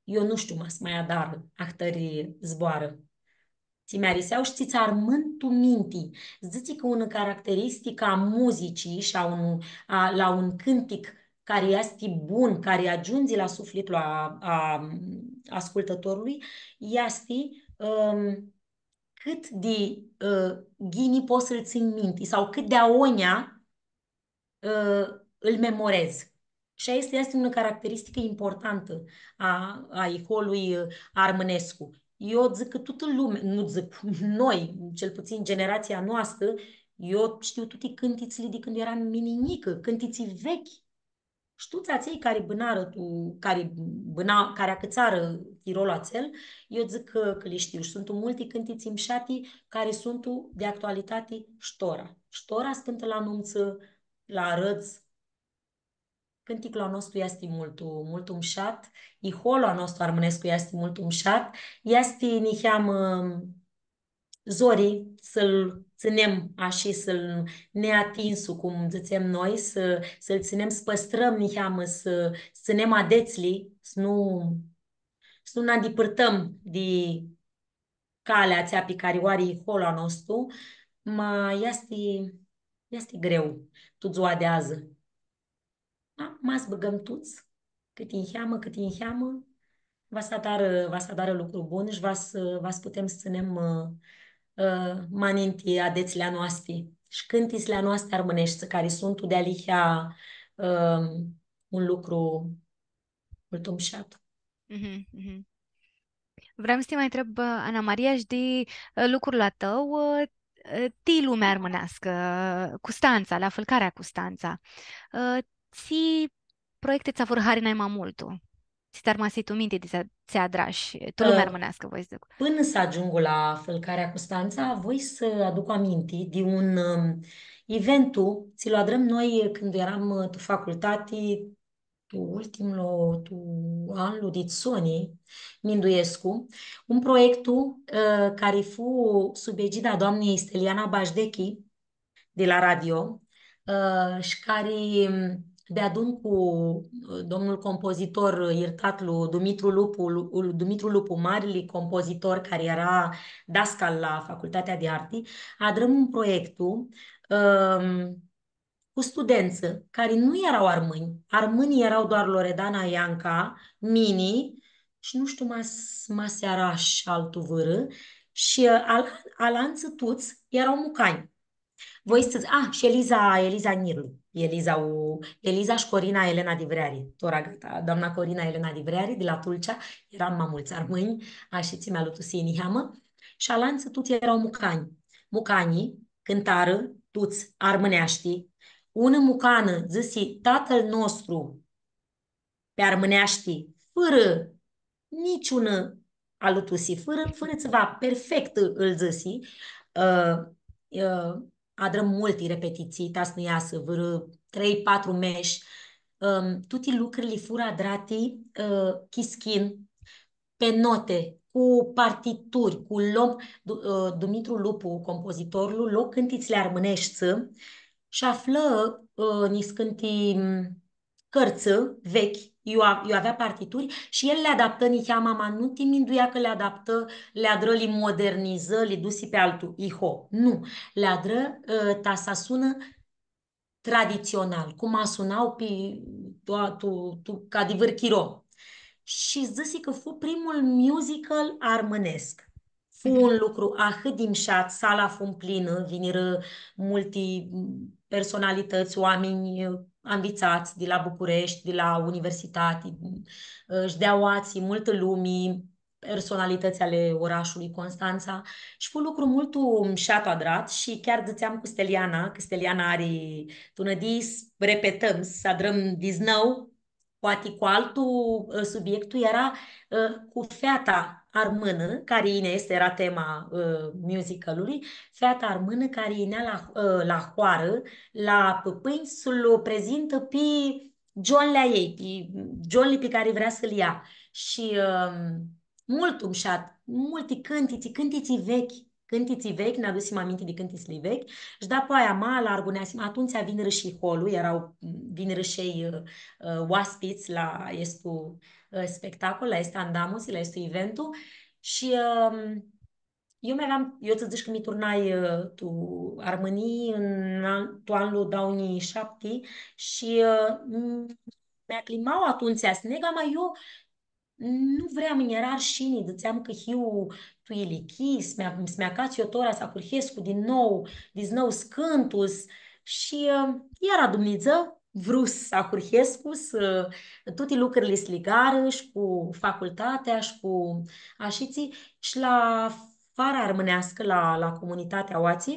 eu nu shtiu ma s-ma adarã ahtãri zboarã. Tsi mi-arisea shi tsi tsã armãn tu minti. Dzãtsi cã unã caracteristicã a muzicii shi a un, a, la un cãntic cari easti bun, cari agiundzi la suflitlu a, a ascultãtorlui, easti, ãm, cãt di, ã, ghini pots s-lu tsãnj minti sau cãt di agonja ã, lu memorez. Shi aestã easti unã caracteristicã importantã a, a iholui, ã, armãnescu. Eu dzãc cã tutã lumea, nu dzãc, noi, cel puțin generația noastră, eu shtiu tuti cãntitsli di cãndu eram mini njicã, cãntitsi vechi. Shi tuts atselj cari bãnarã tu, cari bãna-, cari acãtsarã chirolu atsel, eu dzãc cã, cã li shtiu. Shi suntu multi cãntitsi mshati cari suntu di actualitati sh-tora. Sh-tora s-cãntã la numtsã, la arãdz. Cãnticlu a nostru easti multu, multu mshat, iholu a nostru armãnescu easti multu mshat, easti niheamã zori s-lu tsãnem ashi, s-lu neatinsu, cum dzãtsem noi, s-, s-lu tsãnem, s-pãstrãm niheamã, s-, s-tsãnem adetsli, s-nu, s-nu nã andipãrtãm di calea atsea pi cari u ari iholu a nostru, ma easti, easti greu tu dzua di adzã. Da? Ma s-bãgãm tuts, cãti niheamã, cãti niheamã, va s-adarã, va s-adarã lucru bun shi va s-, va s-putem s-tsãnem, ã, ã, ma ninti adetsli a noasti shi cãntitsli a noasti armãneshti, cari suntu dealihea, ã, un lucru multu mshat. Mhm, mhm. Vream s-ti ma ntreb, ã, Ana Maria, shi di, ã, lucrul a tãu, ã, ã, ti lumea armãneascã, Custantsa, la Fãlcarea Custantsa. Ã, tsi proiecti tsã furã hari nai ma multu? Tsi tsã armasi tu minti di tsi, tsi adrash, tu lumea, ã, armãneascã, voi s-dzãc. Pãnã s-agiungu la Fãlcarea Custantsa, voi s-aduc aminti di un, ãm, eventu, tsi lu adrãm noi cãndu eram, ã, tu facultati, tu ultimlu, tu anlu di soni, minduescu, un proiectu, ã, cari fu sub egida a doamnei Steliana Bajdechi, di la radio, ã, shi cari, m, deadun cu, ã, domnul compozitor, iertatlu, Dumitru Lupu, Lu-, Dumitru Lupu, marili compozitor cari eara dascal la Facultatea di Arti, adrãm un proiectu, ãm, cu studentsã cari nu eara armãnj. Armãnjlji eara doar Loredana Ianca, mini shi nu shtiu ma s-, ma s-eara shi altu vãrã. Shi, ã, al-, alantsã tuts eara mucanj. Voi s-, a, shi Eliza, Eliza Nirlu. Eliza, u, Eliza shi Corina Elena Divreari. Tora gata, doamna Corina Elena Divreari, di la Tulcea, earam ma multsã armãnj, ashitsi mi-alutusii niheamã. Shi alantsã tuts eara mucanj. Mucanjlji cãntarã tuts armãneashti. Unã mucanã dzãsi Tatăl nostru pi armãneashti, fãrã niciunã alutusi, fãrã, fãrã tsiva, perfect ãl dzãsi. Ã, ã, adrãm multi repetitsii, ta s-nã easã, vãrã trei, patru mesh. Ãm, tuti lucrili furã adrati, ã, chischin, pi noti, cu partituri, cu lom-, Du-, ã, Dumitru Lupu, compozitorlu, lo cãntitsli armãneshti, shi aflã, ã, niscãnti, m, cãrtsã vechi, iu a-, iu avea partituri shi el li adaptã niheamã, ma nu ti minduia cã li adaptã, li adrã, li modernizã, li dusi pi altu iho. Nu, li adrã, ã, ta s-asunã traditsional, cum asuna pi tu, tu, tu, ca di vãr chiro. Shi dzãsi cã fu primul musical armãnescu. Fu un lucru ahãt di mshat, sala fu mplinã, vinirã multi, m, personalitãts, oaminj, ã, anvitsats di la Bucureshti, di la universitati, ã, shi di aoatsi, multã lumi, personalitãts ale orashului Constantsa. Shi fu lucru multu mshat adrat shi chiar dzãtseam cu Steliana, cã Steliana ari tu nãdii s-repetãm, s-adrãm diznãu, poati cu altu, ã, subiectu, eara, ã, cu feata armãnã, cari yinea, aestã eara tema, ã, musicalului, feata armãnã cari yinea la, ã, la hoarã, la pãpãnj, s-lu prezintã pi gionli a ljei, pi gionli pi cari vrea s-lu ljea. Shi, ã, multu mshat, multi cãntitsi, cãntitsi vechi, cãntitsi vechi, nã adusim aminti di cãntitsli vechi. Shi dapoaia ma largu nã asim, atumtsea vinirã shi holu, eara, vinirã shi elj, ã, ã, oaspits la aestu, ã, spectacol, la aestã andamusi, la aestu eventu. Shi, ã, eu mi aveam, eu tsã dzãc cã mi turnai, ã, tu Armãnii tu an-, tu anlu doauã njilji shapti shi, ã, m-, mi aclimau atumtsea s-neg, ama eu nu vream, nj-eara arshini, dzãtseam cã hiu tu ilichii, s-mi, s-mi acats eu tora s-ahurhescu di nou, di nou s-cãntu, s-, shi, ã, eara Dumnidzã, vru s-ahurhescu, s-, tuti lucrili s-ligarã shi cu facultatea shi cu ashitsi, shi la Fara Armãneascã, la, la comunitatea aoatsi,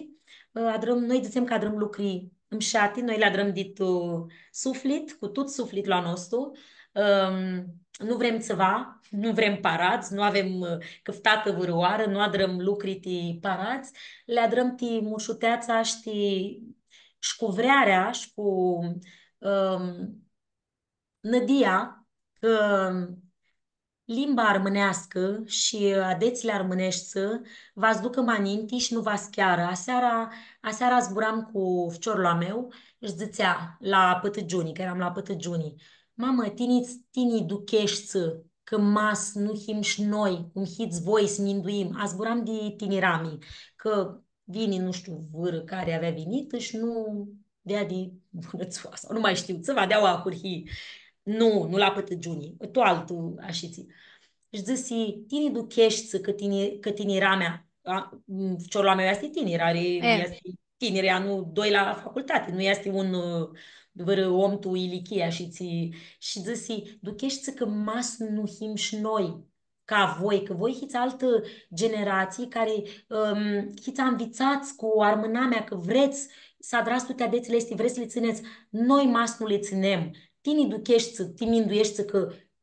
ã, adrãm, noi dzãtsem cã adrãm lucri mshati, noi li adrãm di tu suflit, cu tut suflitlu a nostru. Ãm, nu vrem tsiva, nu vrem paradz, nu avem, ã, cãftatã vãrãoarã, nu adrãm lucri ti paradz, li adrãm ti mushuteatsa shi ti, shi cu vrearea shi cu, ãm, nãdia cã limba armãneascã shi adetsli armãneshti va s-ducã ma ninti shi nu va s-chearã. Aseara, aseara zburam cu ficiorlu a meu shi dzãtsea la pãtãgiuni, cã eram la pãtãgiuni: „Mamã, tini, tini ducheshti cã ma s-nu him sh-noi, cum hits voi, s-minduim.” Azburam di tinirami, cã vini, nu shtiu, vãrã cari avea vinitã shi nu deadi bunã dzua, sau nu mai shtiu, tsiva di-aua ahurhi. Nu, nu la pãtãgiuni, tu altu ashitsi. Shi dzãsi: „Tini ducheshti cã tini, cã tiniramea”, a, m, ficiorlu a meu easti tinir, ari, e, easti tinir, e anlu doi la facultati, nu easti un, ã, vãrã om tu ilichii, ashitsi. Shi dzãsi: „Ducheshti cã ma s-nu him sh-noi ca voi, cã voi hits altã generatsii cari, ãm, hits anvitsats cu armãnamea, cã vrets s-adrats tuti adetsli aesti, vrets s-li tsãnets. Noi ma s-nu li tsãnem. Tini ducheshti, ti mindueshti cã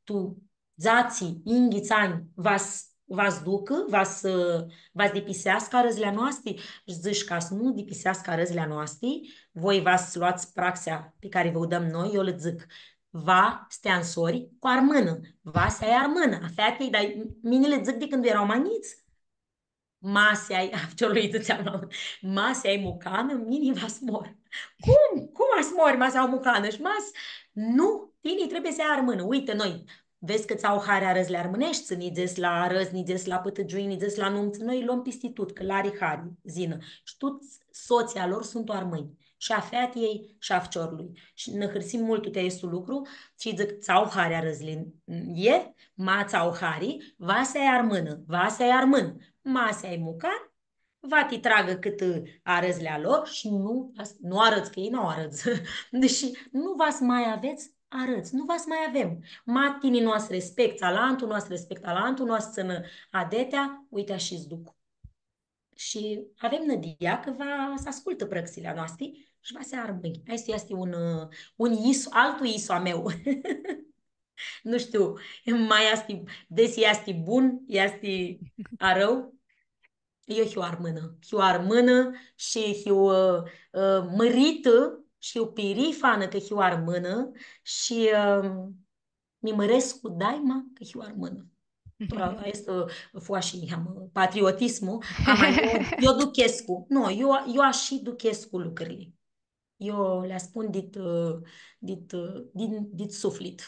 tu dzatsi, yinghits anj va s-, va s-ducã, va s-, va s-dipiseascã arãdzli a noasti?” Shi dzãsh: „Ca s-nu dipiseascã arãdzli a noasti, voi va s-loats praxea pi cari vã u dãm noi.” Eu lã dzãc: „Va s-ti ansori cu armãnã, va s-ai armãnã.” A featei, dar mini lã dzãc di cãndu eara ma njits. „Ma s-ai”, a ficiorlui dzãtseam la, „ma s-ai mucanã, mini va s-mor.” „Cum? Cum va s-mori, ma s-ai mucanã? Shi ma s-, nu, tini trebuie s-ai armãnã.” Uite, noi, vedz cã ts-au hari arãdzli armãneshti, nidzets la arãdz, nidzets la pãtãgiunj, nidzets la numtsã, noi lom pisti tut, cã lã ari hari s-yinã. Shi tuts sotslji a lor suntu armãnj. Shi a featiljei shi a ficiorlui. Shi nã hãrsim multu ti aestu lucru shi dzãc: „Ts-au hari arãdzli, e, ma ts-au hari, va s-ai armãnã, va s-ai armãn, ma s-ai mucan, va ti tragã cãtã arãdzli a lor shi nu va s-, nu arãdz, cã elj nu au arãdz.” Deci nu va s-ma avets arãdz, nu va s-ma avem. Ma tini nu va s-respects alantu, nu va s-respects alantu, nu va s-tsãnã adetea, uite, ashi s-duc. Shi avem nãdia cã va s-ascultã prãxili a noasti shi va s-armãnã. Aestu easti un, ã, un yis, altu yis a meu. Nu shtiu, ma easti, desi easti bun, easti arãu. Eu hiu armãnã. Hiu armãnã shi hiu, ã, ã, mãritã shi hiu pirifanã cã hiu armãnã shi, ã, mi mãrescu daima cã hiu armãnã. Tora, aestã fu ashi, niheamã, patriotismu, ama eu, eu duchescu. Nu, eu, eu ashi duchescu lucrili. eu li aspun dit, ã, dit, ã, din, dit suflit.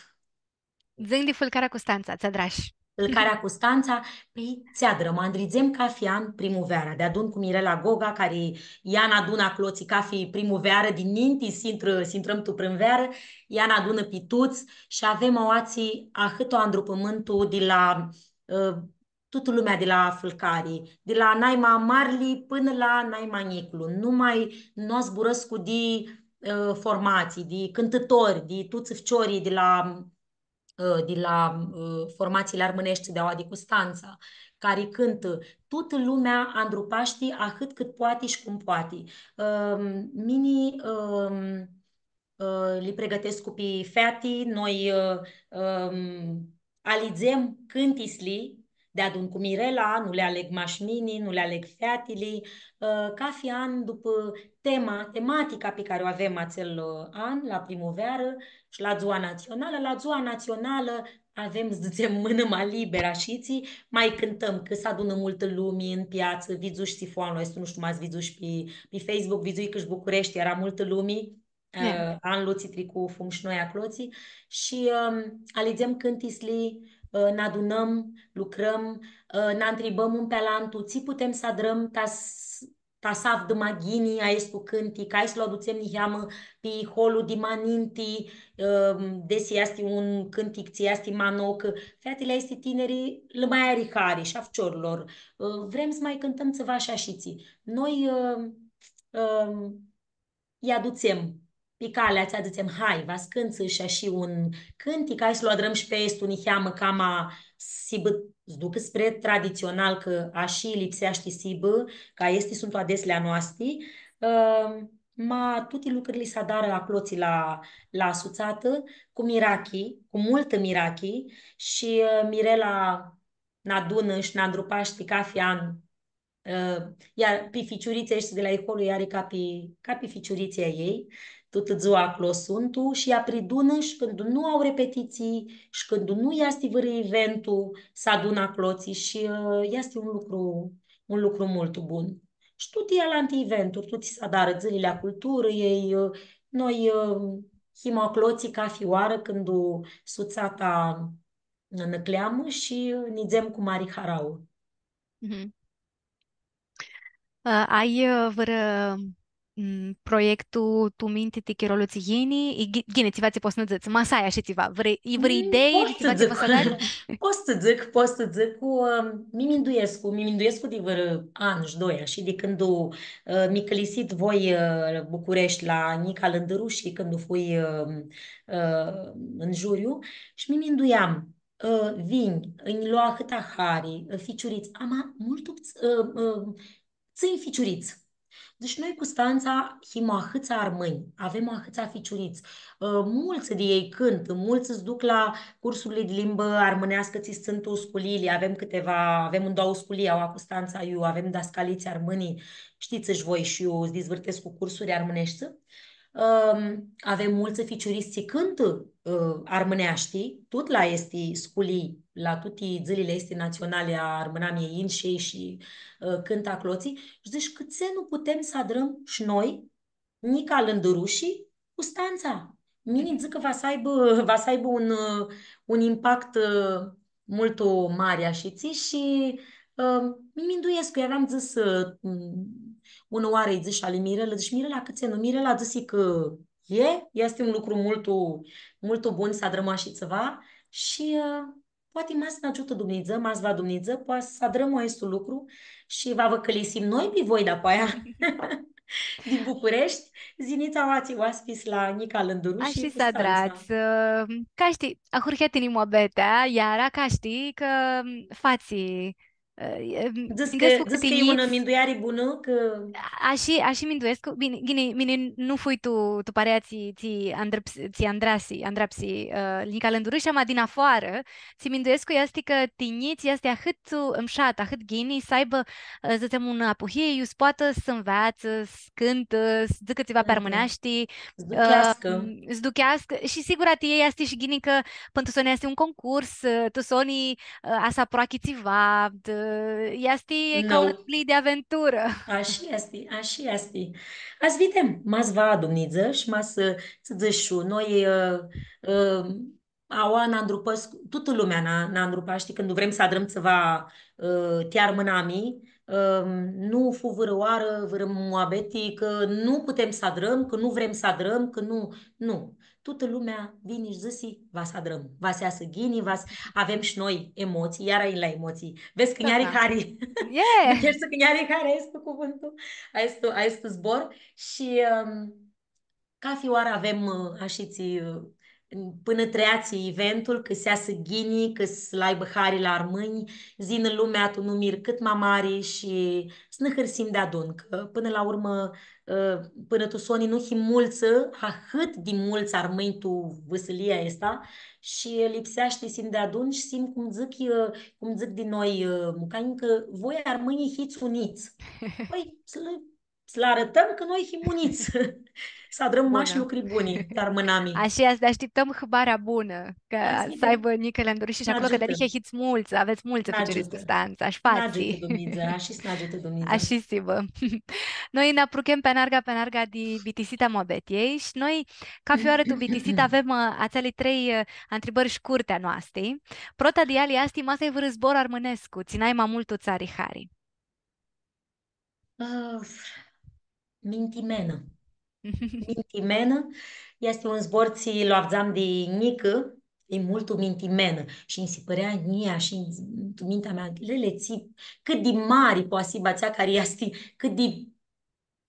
Dzã-nj di Fãlcarea Custantsa, tsi adrash? Fãlcarea Custantsa, pãi, tsi adrãm, andridzem cafi an primuveara, deadun cu Mirela Goga, cari ea nã adunã aclotsi cafi primuvearã, di ninti s-intrã, s-intrãm tu primuvearã, ea nã adunã pi tuts shi avem aoatsi ahãtu andrupãmintu di la, ã, tutã lumea di la Fãlcari, di la naima marli pãnã la naima njiclu. Nu ma, nu zburãscu di, ã, formatsii, di cãntãtori, di tuts ficiorlji di la, ã, di la, ã, formatsiili armãneshti di aoa di Custantsa, cari cãntã. Tutã lumea andrupashti ahãt cãt poati shi cum poati. Ã, mini, ã, ã, li pregãtescu pi feati, noi, ã, ãm, alidzem cãntitsli deadun cu Mirela, nu li aleg mash mini, nu li aleg featili, ã, cafi an dupã tema, tematica pi cari u avem atsel, ã, an, la primuvearã shi la dzua natsionalã. La dzua natsionalã avem, s-dzãtsem, mãnã ma liberã, ashitsi, ma cãntãm, cã s-adunã multã lumi tu piatsã, vidzushi sifoanlu aestu, nu shtiu, ma s-vidzushi pi, pi Facebook, vidzui cã shi Bucureshti eara multã lumi, ã, anlu tsi tricu fum shi noi aclotsi shi, ãm, alidzem cãntitsli, ã, nã adunãm, lucrãm, ã, nã ntribãm un pi alantu, tsi putem s-adrãm ta s-, ta s-avdã ma ghini aestu cãntic, hai s-lu adutsem niheamã pi holu di ma ninti, ãm, desi easti un cãntic tsi easti ma nou, cã featili aesti tiniri lã ma ari hari shi a ficiorlor. Ã, vrem s-ma cãntãm tsiva shi ashitsi. Noi, ã, ãm, lj-adutsem pi calea atsea, dzãtsem, hai, va s-cãntsã shi ashi un cãntic, hai s-lu adrãm shi pi aestu niheamã cama s-hibã, s-ducã spre traditsional, cã ashi lipseashti s-hibã, cã aesti suntu adetsli a noasti, ã, ma tuti lucrili s-adarã aclotsi la, la sutsatã, cu mirachi, cu multã mirachi shi, ã, Mirela nã adunã shi nã andrupashti cafi an, ã, ea pi ficiuritslji aeshti di la iholu, ea ari ca pi, ca pi ficiuritslji a ljei, tutã dzua aclo suntu shi ea pridunã shi cãndu nu au repetitsii shi cãndu nu easti vãrã eventu, s-adunã aclotsi shi, ã, easti un lucru, un lucru multu bun. Shi tuti alanti eventuri, tuti s-adarã, dzãlili a culturãljei, ã, ã, noi, ã, him aclotsi cafi oarã cãndu sutsata nã cljamã shi nidzem cu mari harauã. Mhm. Ã, ai, ã, vãrã, m, proiectu tu minti ti chirolu tsi yini? E ghi-, ghini, tsiva tsi pots s-nã dzãts. Ma s-ai ashi tsiva. Vãrã, e vãrã idei, tsiva tsi pots s-adari? Pot s-dzãc, pot s-dzãc cu, ã, mi minduescu, mi minduescu di vãrã an shi doi, ashi, di cãndu, ã, mi cãlisit voi, ã, Bucureshti la Nica Lãndãrushi, cãndu fui, ã, ã, tu juriu, shi mi minduiam, ã, vinj, nj-lo ahãtã hari, ã, ficiurits, ama multu, ã, ã, tsãnj ficiurits. Deci noi, Custantsa, him ahãts armãnj, avem ahãts ficiurits. Ã, multsã di elj cãntã, multsã s-duc la cursurli di limbã armãneascã, tsi suntu sculiili, avem cãtiva, avem un doauã sculii, aua Custantsa, iu avem dascalitsi armãni, shtits shi voi, shi iu s-dizvãrtescu cursuri armãneshti. Ãm, avem multsã ficiurits tsi cãntã, ã, armãneashti, tut la aesti sculii, la tuti dzãlili aesti natsionali a armãnamiljei yin shi elj shi, ã, cãntã aclotsi. Shi dzãsh, cãtse nu putem s-adrãm shi noi, Nica Lãndãrushi, Custantsa? Mini dzãc cã va s-aibã, va s-aibã un, ã, un impact, ã, multu mari, ashitsi, shi, ã, mi minduescu, eu aveam dzãs, ã, unã oarã lji dzãsh ali Mirela, dzãsh, Mirela, cãtse nu? Mirela dzãsi cã e, easti un lucru multu, multu bun s-adrãm ashi tsiva shi, ã, poati ma s-nã agiutã Dumnidzã, ma s-va Dumnidzã, poati s-adrãm aestu lucru shi va vã cãlisim noi pi voi dapoaia. Din Bucureshti, s-yinits aoatsi oaspits la Nica Lãndãrushi. Ashi s-adrats. Ã, ca shtii, ahurhea tini muabetea, iara ca shtii cã, m, fatsi, ã, e, m, dzãts cã, minduescu cã dzãts cã e unã mindueari bunã, cã... Ashi, ashi minduescu, bini, ghini, mini nu fui tu, tu parea tsi, tsi andrãps-, tsi andrasi, andrapsi, ã, Nica Lãndãrushi, ama din afoarã, tsi minduescu easti cã ti njits easti ahãt mshat, ahãt ghini, s-aibã, ã, s-dzãtsem, unã apuhii, iu s-poatã s-nveatsã, s-cãntã, s-dzãcã tsiva pi armãneashti, s-ducheascã. Ãm, s-ducheascã. Shi sigura ti elj easti shi ghini cã pãn tu soni easti un concurs, ã, tu soni, ã, va s-aproachi tsiva, d-, Easti ca un plin di aventurã. Ashi easti, ashi easti. Ma s-videm, ma s-va Dumnidzã shi ma s-, s-dzãc shi noi, ã, ã, aua nã andrupãscu, tutã lumea nã, nã andrupashti cãndu vrem s-adrãm tsiva, ã, ti armãnami, ã, nu fu vãrãoarã vãrã muabeti cã nu putem s-adrãm, cã nu vrem s-adrãm, cã nu, nu. Tutã lumea vini shi dzãsi, va s-adrãm, va s-easã ghini, va s-, avem shi noi emotsii, iara yin la emotsii. Vedz cã nj-ari hari. Nj-ari hari aestu cuvãntu, aestu, aestu zbor shi, ãm, cathi oarã avem, ã, ashitsi, ã, pãnã treatsi eventul, cã s-easã ghini, cã s-lã aibã hari la armãnj, s-yinã lumea tu numir cãt ma mari shi s-nã hãrsim deadun, cã pãnã la urmã, ã, pãnã tu soni nu him multsã, ahãt di multsã armãnj tu vãsilia aestã, shi lipseashti s-him deadun shi s-him, cum dzãc, ã, cum dzãc di noi, ã, mucanj, cã voi armãnjlji hits units. Pãi, s-lã, s-lã arãtãm cã noi him units. S-adrãm mash lucri buni, ti armãnami. Ashi easti, ashtiptãm hãbarea bunã. Ca s-aibã nicã lãnduri shi aclo, cã dealihea hits multsã, avets multsã ficiori tu stantsã, ashi fatsi. Nã agiutã Dumnidzã, ashi s-nã agiutã Dumnidzã. Ashi s-hibã. Noi nã apruchem pi anarga, pi anarga di bitisita a muabetiljei shi noi, cathi oarã tu bitisitã, avem, ã, atseali trei, ã, ntribãri shcurti a noasti. Prota di eali easti, ma s-ai vãrã zbor armãnescu, tsi nai ma multu tsã ari hari. Uf, mintimenã. Mintimenã easti un zbor tsi lu avdzam di njicã, e multu mintimenã. Shi nji si pãrea njia shi tu mintea mea, lele, tsi, cãt di mari poati s-hibã atsea cari easti, cãt di,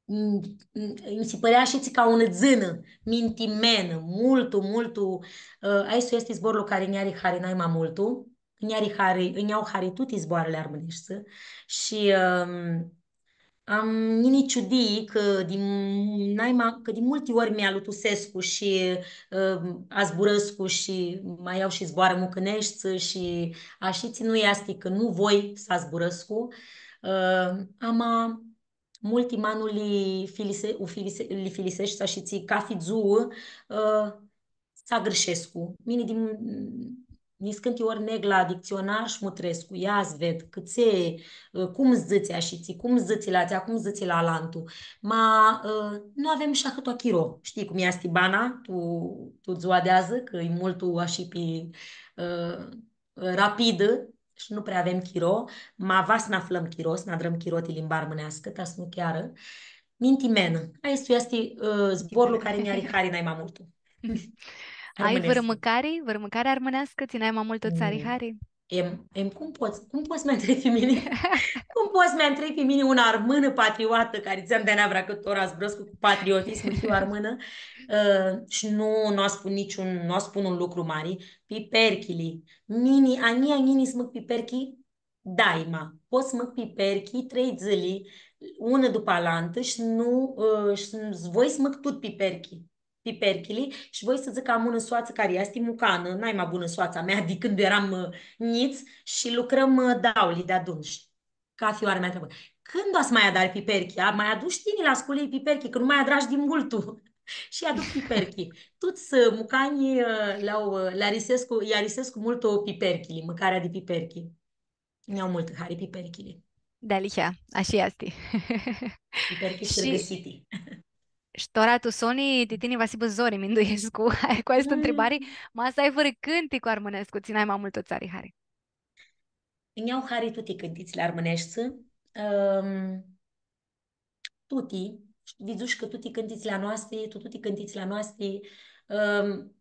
m, m, nji si pãrea shi tsi ca unã dzãnã, mintimenã, multu, multu, ã, aestu easti zborlu cari nj-ari hari nai ma multu. Nj-ari hari, nj-au hari tuti zboarãli armãneshti shi, ãm, am njini ciudii cã di, naima, cã di multi ori mi alutusescu shi, ãm, azburãscu shi ma ljau shi zboarã mucãneshti shi ashitsi nu easti cã nu voi s-azburãscu. Ãm, ama multi ma nu li filise-, u filise-, li filiseshti, ashitsi cathi dzuã, ã, s-agãrshescu. Mini di, niscãnti ori neg la dictsionar shi mutrescu, ia s-ved cãtse, ã, cum dzãtsi ashitsi, cum dzãtsi la atsea, cum dzãtsi la alantu. Ma, ã, nu avem shi ahãtu chiro. Shtii cum easti bana, tu, tu dzua di adzã, cã e multu ashi pi, ã, rapidã shi nu prea avem chiro, ma va s-nã aflãm chiro, s-nã adrãm chiro ti limba armãneascã, ta s-nu chearã. Mintimenã. Aestu easti, ã, zborlu cari nj-ari hari nai ma multu. Ai vãrã mãcari, vãrã mãcari armãneascã, tsi nai ma multu tsã ari hari? Em, em, cum pots, cum pots s-mi ntrebi pi mini? Cum pots s-mi ntrebi pi mini, unã armãnã patriotã, cari dzãtseam di-aia vrea cã tora zburãscu cu patriotism, hiu armãnã, ã, shi nu, nu aspun niciun, nu aspun un lucru mari, piperchili. Mini, a njia, a njia, s-mãc piperchi daima. Pot s-mãc piperchi trei dzãli, unã dupã alantã shi nu, ã, shi voi s-mãc tut piperchi, piperchili shi voi s-dzãc cã am unã soatsã cari easti mucanã, naima bunã soatsa mea di cãndu eram, ã, njits shi lucrãm, ã, dauli deadun. Shi cathi oarã mi ntreabã, cãndu va s-ma adari piperchi? A, ma adush tini la sculii piperchi, cã nu ma adrash di multu. Shi aduc piperchi. Tuts, ã, mucanjlji, ã, li-au, ã, li arisescu, lj-arisescu multu piperchili, mãcarea di piperchi. Nj-au multu hari piperchili. Dealihea, ashi easti. Piperchi shi strãgãsiti. Shi tora tu soni, ti tini va s-hibã zori, minduescu, cu aestã ntribari, ma s-ai vãrã cãnticu armãnescu, tsi nai ma multu tsã ari hari? Nj-au hari tuti cãntitsli armãneshti, ãm, tuti, vidzush cã tuti cãntitsli a noasti, tu tuti cãntitsli a noasti, ãm,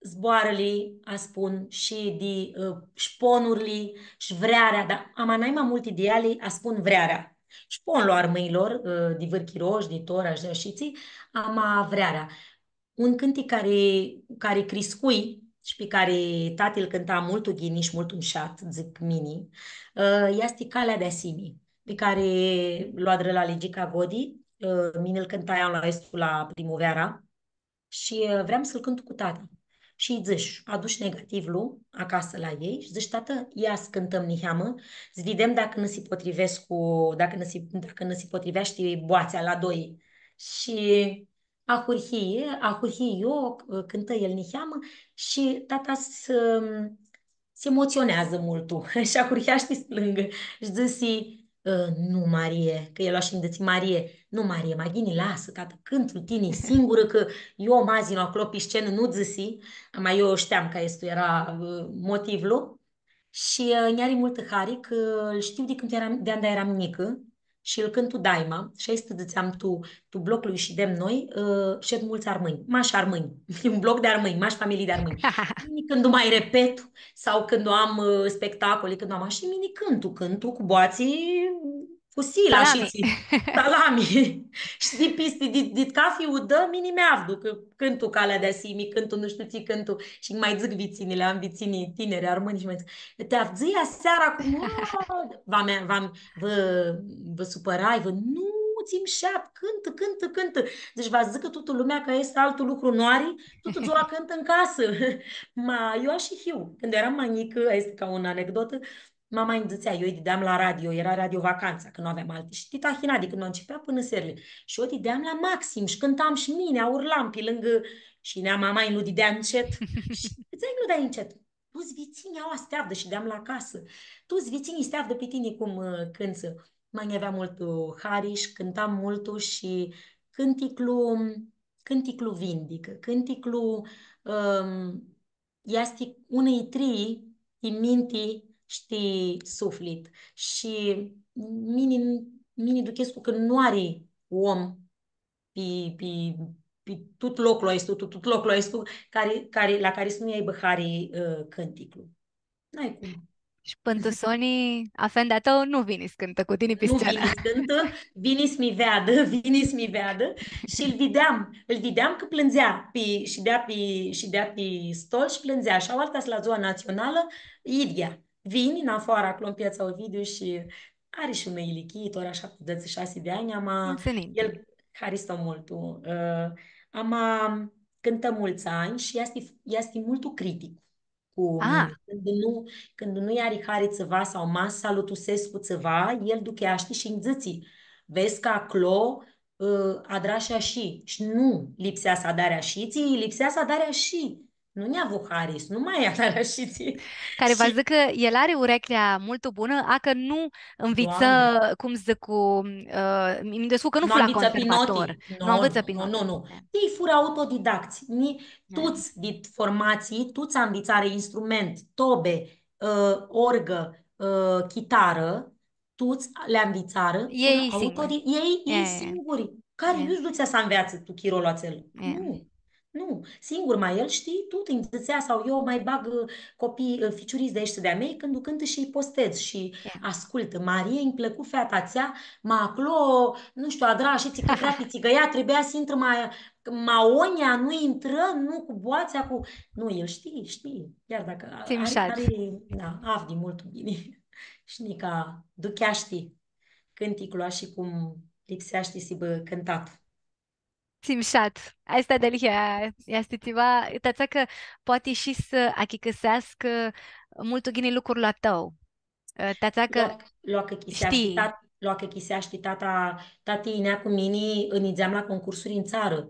zboarãli, aspun, shi di, ã, shi ponurli, shi vrearea, dar ama nai ma multi di eali aspun vrearea. Shi ponlu a armãnjlor, ã, di vãr chiro shi di tora shi di ashitsi, ama vrearea. Un cãntic cari, cari criscui shi pi cari tati lu cãnta multu ghini shi multu mushat, dzãc mini, ã, easti Calea di Asimi, pi cari lu adrã Lali Gica Godi, ã, mini lu cãntai anlu aestu la Primuvera. Shi, ã, vream s-lu cãntu cu tata. Shi lji dzãsh, adush negativlu acasã la elj shi dzãsh, tatã, ia s-cãntãm niheamã, s-videm dacã nã si potrivescu, dacã nã si, dacã nã si potriveashti boatsea la doi. Shi ahurhii, ahurhii eu, cãntã el niheamã shi tata s-, s-emotsioneadzã multu. Shi ahurheashti s-plãngã. Shi dzãsi, „Ã, nu, Marie”, cã el ashi nj-dzãtsi, „Marie, nu, Marie, ma ghini, lasã, tatã, cãntu tini singurã, cã eu ma yinu aclo pi scenã, nu dzãsi”, ma eu shteam cã aestu eara, ã, motivlu. Shi, ã, nj-ari multã hari cã îl shtiu di cãndu eram, di anda eram njicã, shi îl cãntu daima, shi aestã dzãtseam, tu, tu bloclu iu shidem noi, ã, shed multsã armãnj, mash armãnj, e un bloc di armãnj, mash familii di armãnj. Mini cãndu ma repet sau cãndu am, ã, spectacoli, cãndu am ashi, mini cãntu, cãntu cu boatsi, cu sila, salami. Shi tsi, salami. Shi di pisti, di, di cafi udã, mini mi-avdu, cã cãntu Calea di Asimi, cãntu nu shtiu tsi, cãntu, shi ma dzãc vitsinili, am vitsini tiniri, armãnj, shi ma dzãc, „Ti avdzãi aseara cum, a, va mea, va, vã, vã supãrai, vã, nu, tsi mshat, cãntã, cãntã, cãntã.” Dzãc, „Va dzãcã tutã lumea cã easti altu lucru, nu ari, tutã dzua cãntã tu casã.” Ma, eu ashi hiu. Cãndu eram ma njicã, aestã easti ca unã anecdotã, mama nj-dzãtsea, eu lji dideam la radio, eara Radio Vacantsa, cã nu aveam alti. Shi di tahina, di cãndu ntsipea pãnã searli. Shi eu dideam la maxim shi cãntam shi mini, aurlam pi lãngã, shi nea mama nu didea ncet. Shi dzãtsea, „Nu dai ncet. Tuts vitsinjlji aua s-ti avdã”, shideam la casã. „Tuts vitsinjlji s-ti avdã pi tini cum, ã, cãntsã.” Ma nj-avea multu, ã, hari shi cãntam multu shi cãnticlu, cãnticlu vindicã, cãnticlu, ãm, easti unã itrii ti minti shi ti suflit. Shi mini, mini duchescu cã nu ari om pi, pi, pi tut loclu aestu, tu tut loclu aestu, cari, cari, la cari s-nu-lj aibã hari, ã, cãnticlu. N-ai cum. Shi pãn tu soni, afenda tãu nu vini s-cãntã cu tini pi scenã. Nu vini s-cãntã, vini s-mi veadã, vini s-mi veadã. Shi îl videam, îl videam cã plãndzea pi, shidea pi, shidea pi stol shi plãndzea. Shi aoalta la Dzua Natsionalã, idyea. Vini nafoarã aclo tu Piatsa Ovidiu shi ari shi unã ilichii, tora shaptidzãts shi shasi di anj, ama el, haristo multu, ã, ama cãntã multsã anj shi easti, easti multu critic cu mini. Cãndu nu, cãndu nu-lj ari hari tsiva sau ma s-alutusescu tsiva, el ducheashti shi nj-dzãtsi, „Vedz cã aclo, ã, adrash ashi, shi nu lipsea s-adari ashi, tsi lipsea s-adari ashi.” Nu nj-avu hari, s-nu ma adar ashi, tsi. Cari va dzãcã cã el ari ureclja multu bunã, a cã nu nvitsã, Doamne, cum dzãc, cu, ã, mi, mi descu cã nu fu la conservator. Nu anvitsã pi noti. Nu anvitsã pi noti. Nu, nu, nu. Ei furã autodidacts. Ni, tuts di formatsii, tuts anvitsarã instrument, tobe, ã, orgã, ã, chitarã, tuts li anvitsarã, ei furã singuri. Ei, ei singuri. Cari nu s-dutsea s-anveatsã tu chirolu atsel. Nu. Nu, singur, ma el shtii tut, nji dzãtsea, sau eu ma bag, ã, copii, ã, ficiurits di aeshti di-a mei, cãndu cãntã shi-lj postedz shi ascultã. Marie, nji plãcu feata atsea, ma aclo, nu shtiu, adra ashi, tsi cã vrea pi tsigãia, trebuia s-intrã ma, ma onea, nu intrã, nu cu boatsea, cu... Nu, el shtii, shtii, chiar dacã... Tsi mushat. Ari, ari, da, avdi multu ghini. Shi nica ducheashti cãnticlu ashi cum lipseashti s-hibã cãntat. Tsi mushat. Aestã dealihea easti tsiva, ti atsea cã poati shi s-achicãseascã multu ghini lucrul a tãu. Ti atsea cã... Lu, lu achicãseashti, shtii, tat-, lu achicãseashti tata, tati yinea cu mini, nidzeam la concursuri tu tsarã.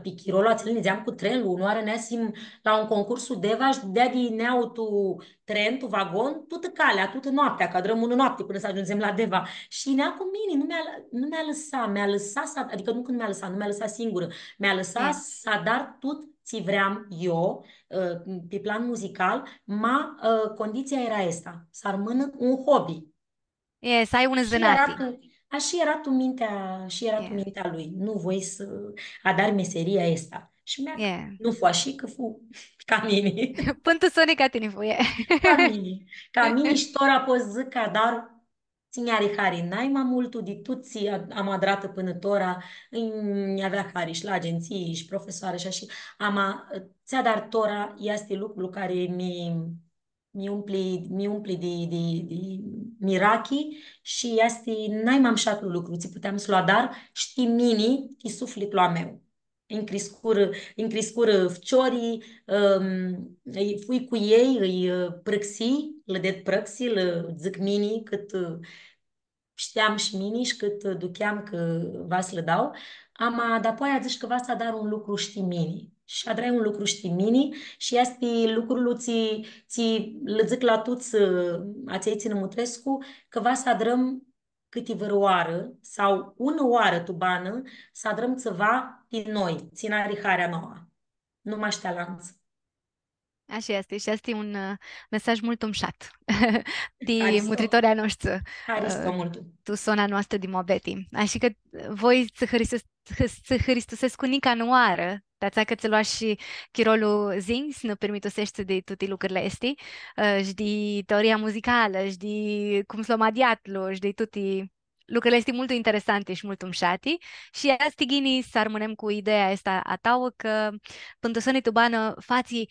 Pi chirolu atsel nidzeam cu trenlu, unãoarã neasim la un concursu Deva shi deadi yinea tu tren, tu vagon, tutã calea, tutã noaptea, cã adrãm unã noapti pãnã s-agiundzem la Deva. Shi yinea cu mini, nu mi-al-, nu mi alãsa, mi alãsa s-, adicã nu cãndu mi alãsa, nu mi alãsa singurã, mi alãsa s-adar tut tsi vream eu, ã, pi plan muzical, ma, ã, conditsia eara aestã, s-armãnã un hobby. E, s-ai un zãnati. Ashi eara tu, ashi eara tu mintea, ashi eara tu mintea lui. Nu voi s-adar meseria aestã. Shi mea, nu fu ashi, cã fu ca mini. Pãn tu soni ca tini fu, e. Ca mini. Ca mini shi tora pot s-dzãc cã adar tsi nj-ari hari. Nai ma multu di tut tsi a-, am adratã pãnã tora, nj-avea hari shi la agentsii, shi profesoarã shi ashi. Ama, tsi adar tora easti lucrul cari mi mi umpli, mi umpli di, di, di mirachi shi easti nai ma mushatlu lucru tsi puteam s-lu adar, shtii, mini, ti suflitlu a meu. Nj-, criscurã, nj-, criscurã ficiorlji, ãm, lji fui cu elj, lji, ã, prãxii, lã ded prãxi, lã dzãc mini cãt, ã, shteam shi mini shi cãt ducheam cã va s-lã dau, ama dapoaia dzãsh cã va s-adar un lucru, shtii, mini. shi adrai un lucru shi ti mini, shi easti lucrul tsi, tsi lã dzãc la tuts, ã, atselj tsi nã mutrescu, cã va s-adrãm cãti vãrã oarã sau unã oarã tu banã, s-adrãm tsiva ti noi, tsi nã ari harea a noauã. Nu mash ti alantsã. Ashi easti, shi easti un, ã, mesaj multu mushat ti mutritorlji a noshtri, ã, tu sona noastrã di muabeti. Ashi cã, ã, voi s-hãristus-, s-hãristusescu nica nã oarã, ti atsea cã tsã loash shi chirolu s-yinj, s-nã pirmituseshti di tuti lucrili aesti, ã, shi di teoria muzicalã, shi di cum s-lo ma di atlu, shi di tuti lucrili aesti multu interesanti shi multu mushati, shi easti ghini s-armãnem cu ideea aestã a ta, cã pãn tu soni tu banã fatsi,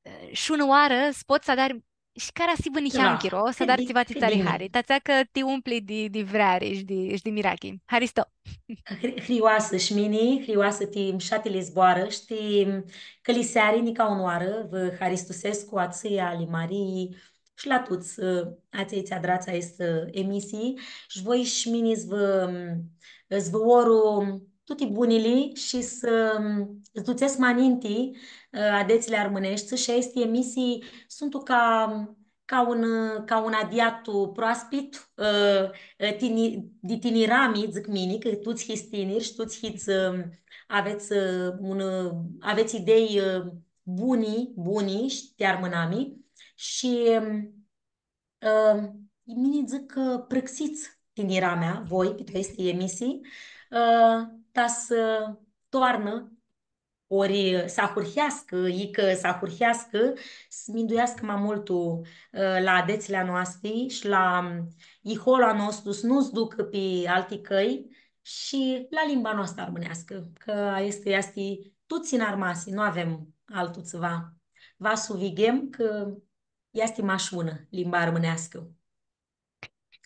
ã, shi unã oarã s-pots s-adari shi cara s-hibã niheam chiro, s-adari tsiva tsi tsã ari hari. Ti atsea cã ti umpli di, di vreari shi di, shi di mirachi. Haristo! Hri-, hrioasã shi mini, hrioasã ti mushatili zboarã shi ti cãliseari, nica unã oarã, vã haristusescu a tsãia, ali Marii, shi la tuts, ã, atselj tsi adrats aestã, ã, emisii, shi voi shi mini s-vã, s-vã oru tuti bunili shi s-, s-dutsets ma ninti, ã, adetsli armãneshti, shi aesti emisii suntu ca, ca un, ca un adiatu proaspit, ã, ã, tini-, di tinirami, dzãc mini, cã tuts hits tiniri shi tuts hits, ã, avets, ã, un, ã, avets idei, ã, buni, buni shi ti armãnami. Shi, ã, mini dzãc cã prãxits tiniramea, voi, pi tu aesti emisii, ã, ta s-toarnã, ori s-ahurheascã, icã s-ahurheascã, s-minduiascã ma multu, ã, la adetsli a noasti shi la, ã, iholu a nostru, s-nu s-ducã pi alti cãlj shi la limba noastrã armãneascã, cã aestã easti, easti tuts nj-armasi, nu avem altu tsiva. Va s-u videm cã easti mash unã limba armãneascã.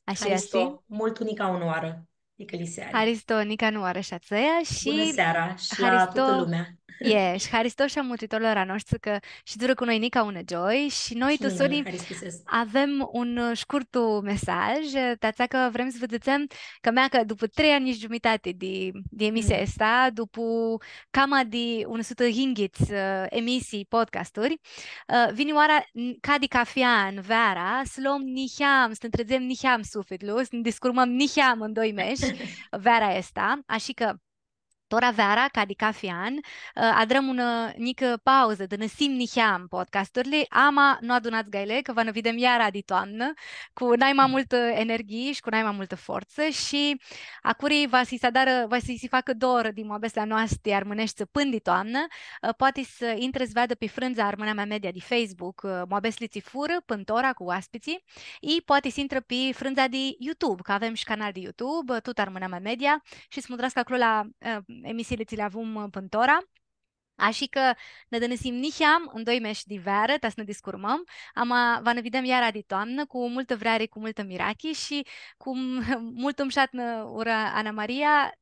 Ashi easti. Haristo multu, nica unã oarã ti cãliseari. Haristo, nica unã oarã shi a tsãia shi bunã seara shi la tutã lumea. E, shi haristo shi a mutritorlor a noshtri cã shidzurã cu noi nica unã gioi shi noi tu soni avem un, ã, shcurtu mesaj, ã, ti atsea cã vrem s-vã dzãtsem cã mea cã dupu trei anj shi giumitati di, di emisia aestã, dupu cama di unã sutã yinghits, ã, emisii, podcasturi, ã, vini oara n-, ca di cafi an, veara, s-lom niheam, s-nã trãdzem niheam suflitlu, s-nã discurmãm niheam tu doi mesh, veara aestã, ashi cã tora veara, ca di cafi an, ã, adrãm unã njicã pauzã, dãnãsim niheam podcasturli, ama nu adunats gaile, cã va nã videm iara di toamnã, cu nai ma multã energhii shi cu nai ma multã fortsã shi a curi va s-lji s-adarã, va s-lji s-facã dor di muabetsli a noasti armãneshti pãn di toamnã, ã, poati s-intrã s-veadã pi frãndza Armãnamea Media di Facebook, ã, muabetsli tsi furã pãn tora cu oaspitslji, i poati s-intrã pi frãndza di YouTube, cã avem shi canal di YouTube, ã, tut Armãnamea Media, shi s-mutrascã aclo la, ã, emisiili tsi li avum, ã, pãn tora. Ashi cã nã dãnãsim niheam tu doi mesh di vearã, ta s-nã discurmãm, ama va nã videm iara di toamnã, cu multã vreari, cu multã mirachi shi cu multu mushat nã ura Ana Maria,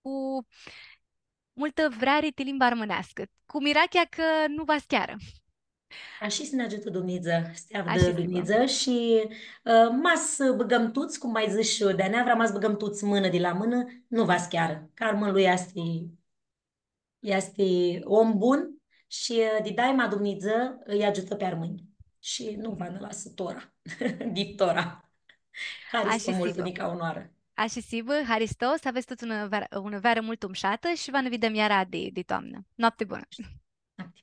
cu multã vreari ti limba armãneascã, cu mirachea cã nu va s-chearã. Ashi s-nã agiutã Dumnidzã, s-ti avdã Dumnidzã shi, ã, ma s-bãgãm tuts, cum ma dzãsh di-aneavra, ma s-bãgãm tuts mãnã di la mãnã, nu va s-chearã. Cã armãnlu easti easti om bun shi, ã, di daima Dumnidzã lji agiutã pi armãnj. Shi nu va nã lasã tora. Di tora. Haristo multu, nica unã oarã. Ashi s-hibã, haristo, s-avets tuts unã vearã, unã vearã multu mushatã shi va nã videm iara di, di toamnã. Noapti bunã! Noapti.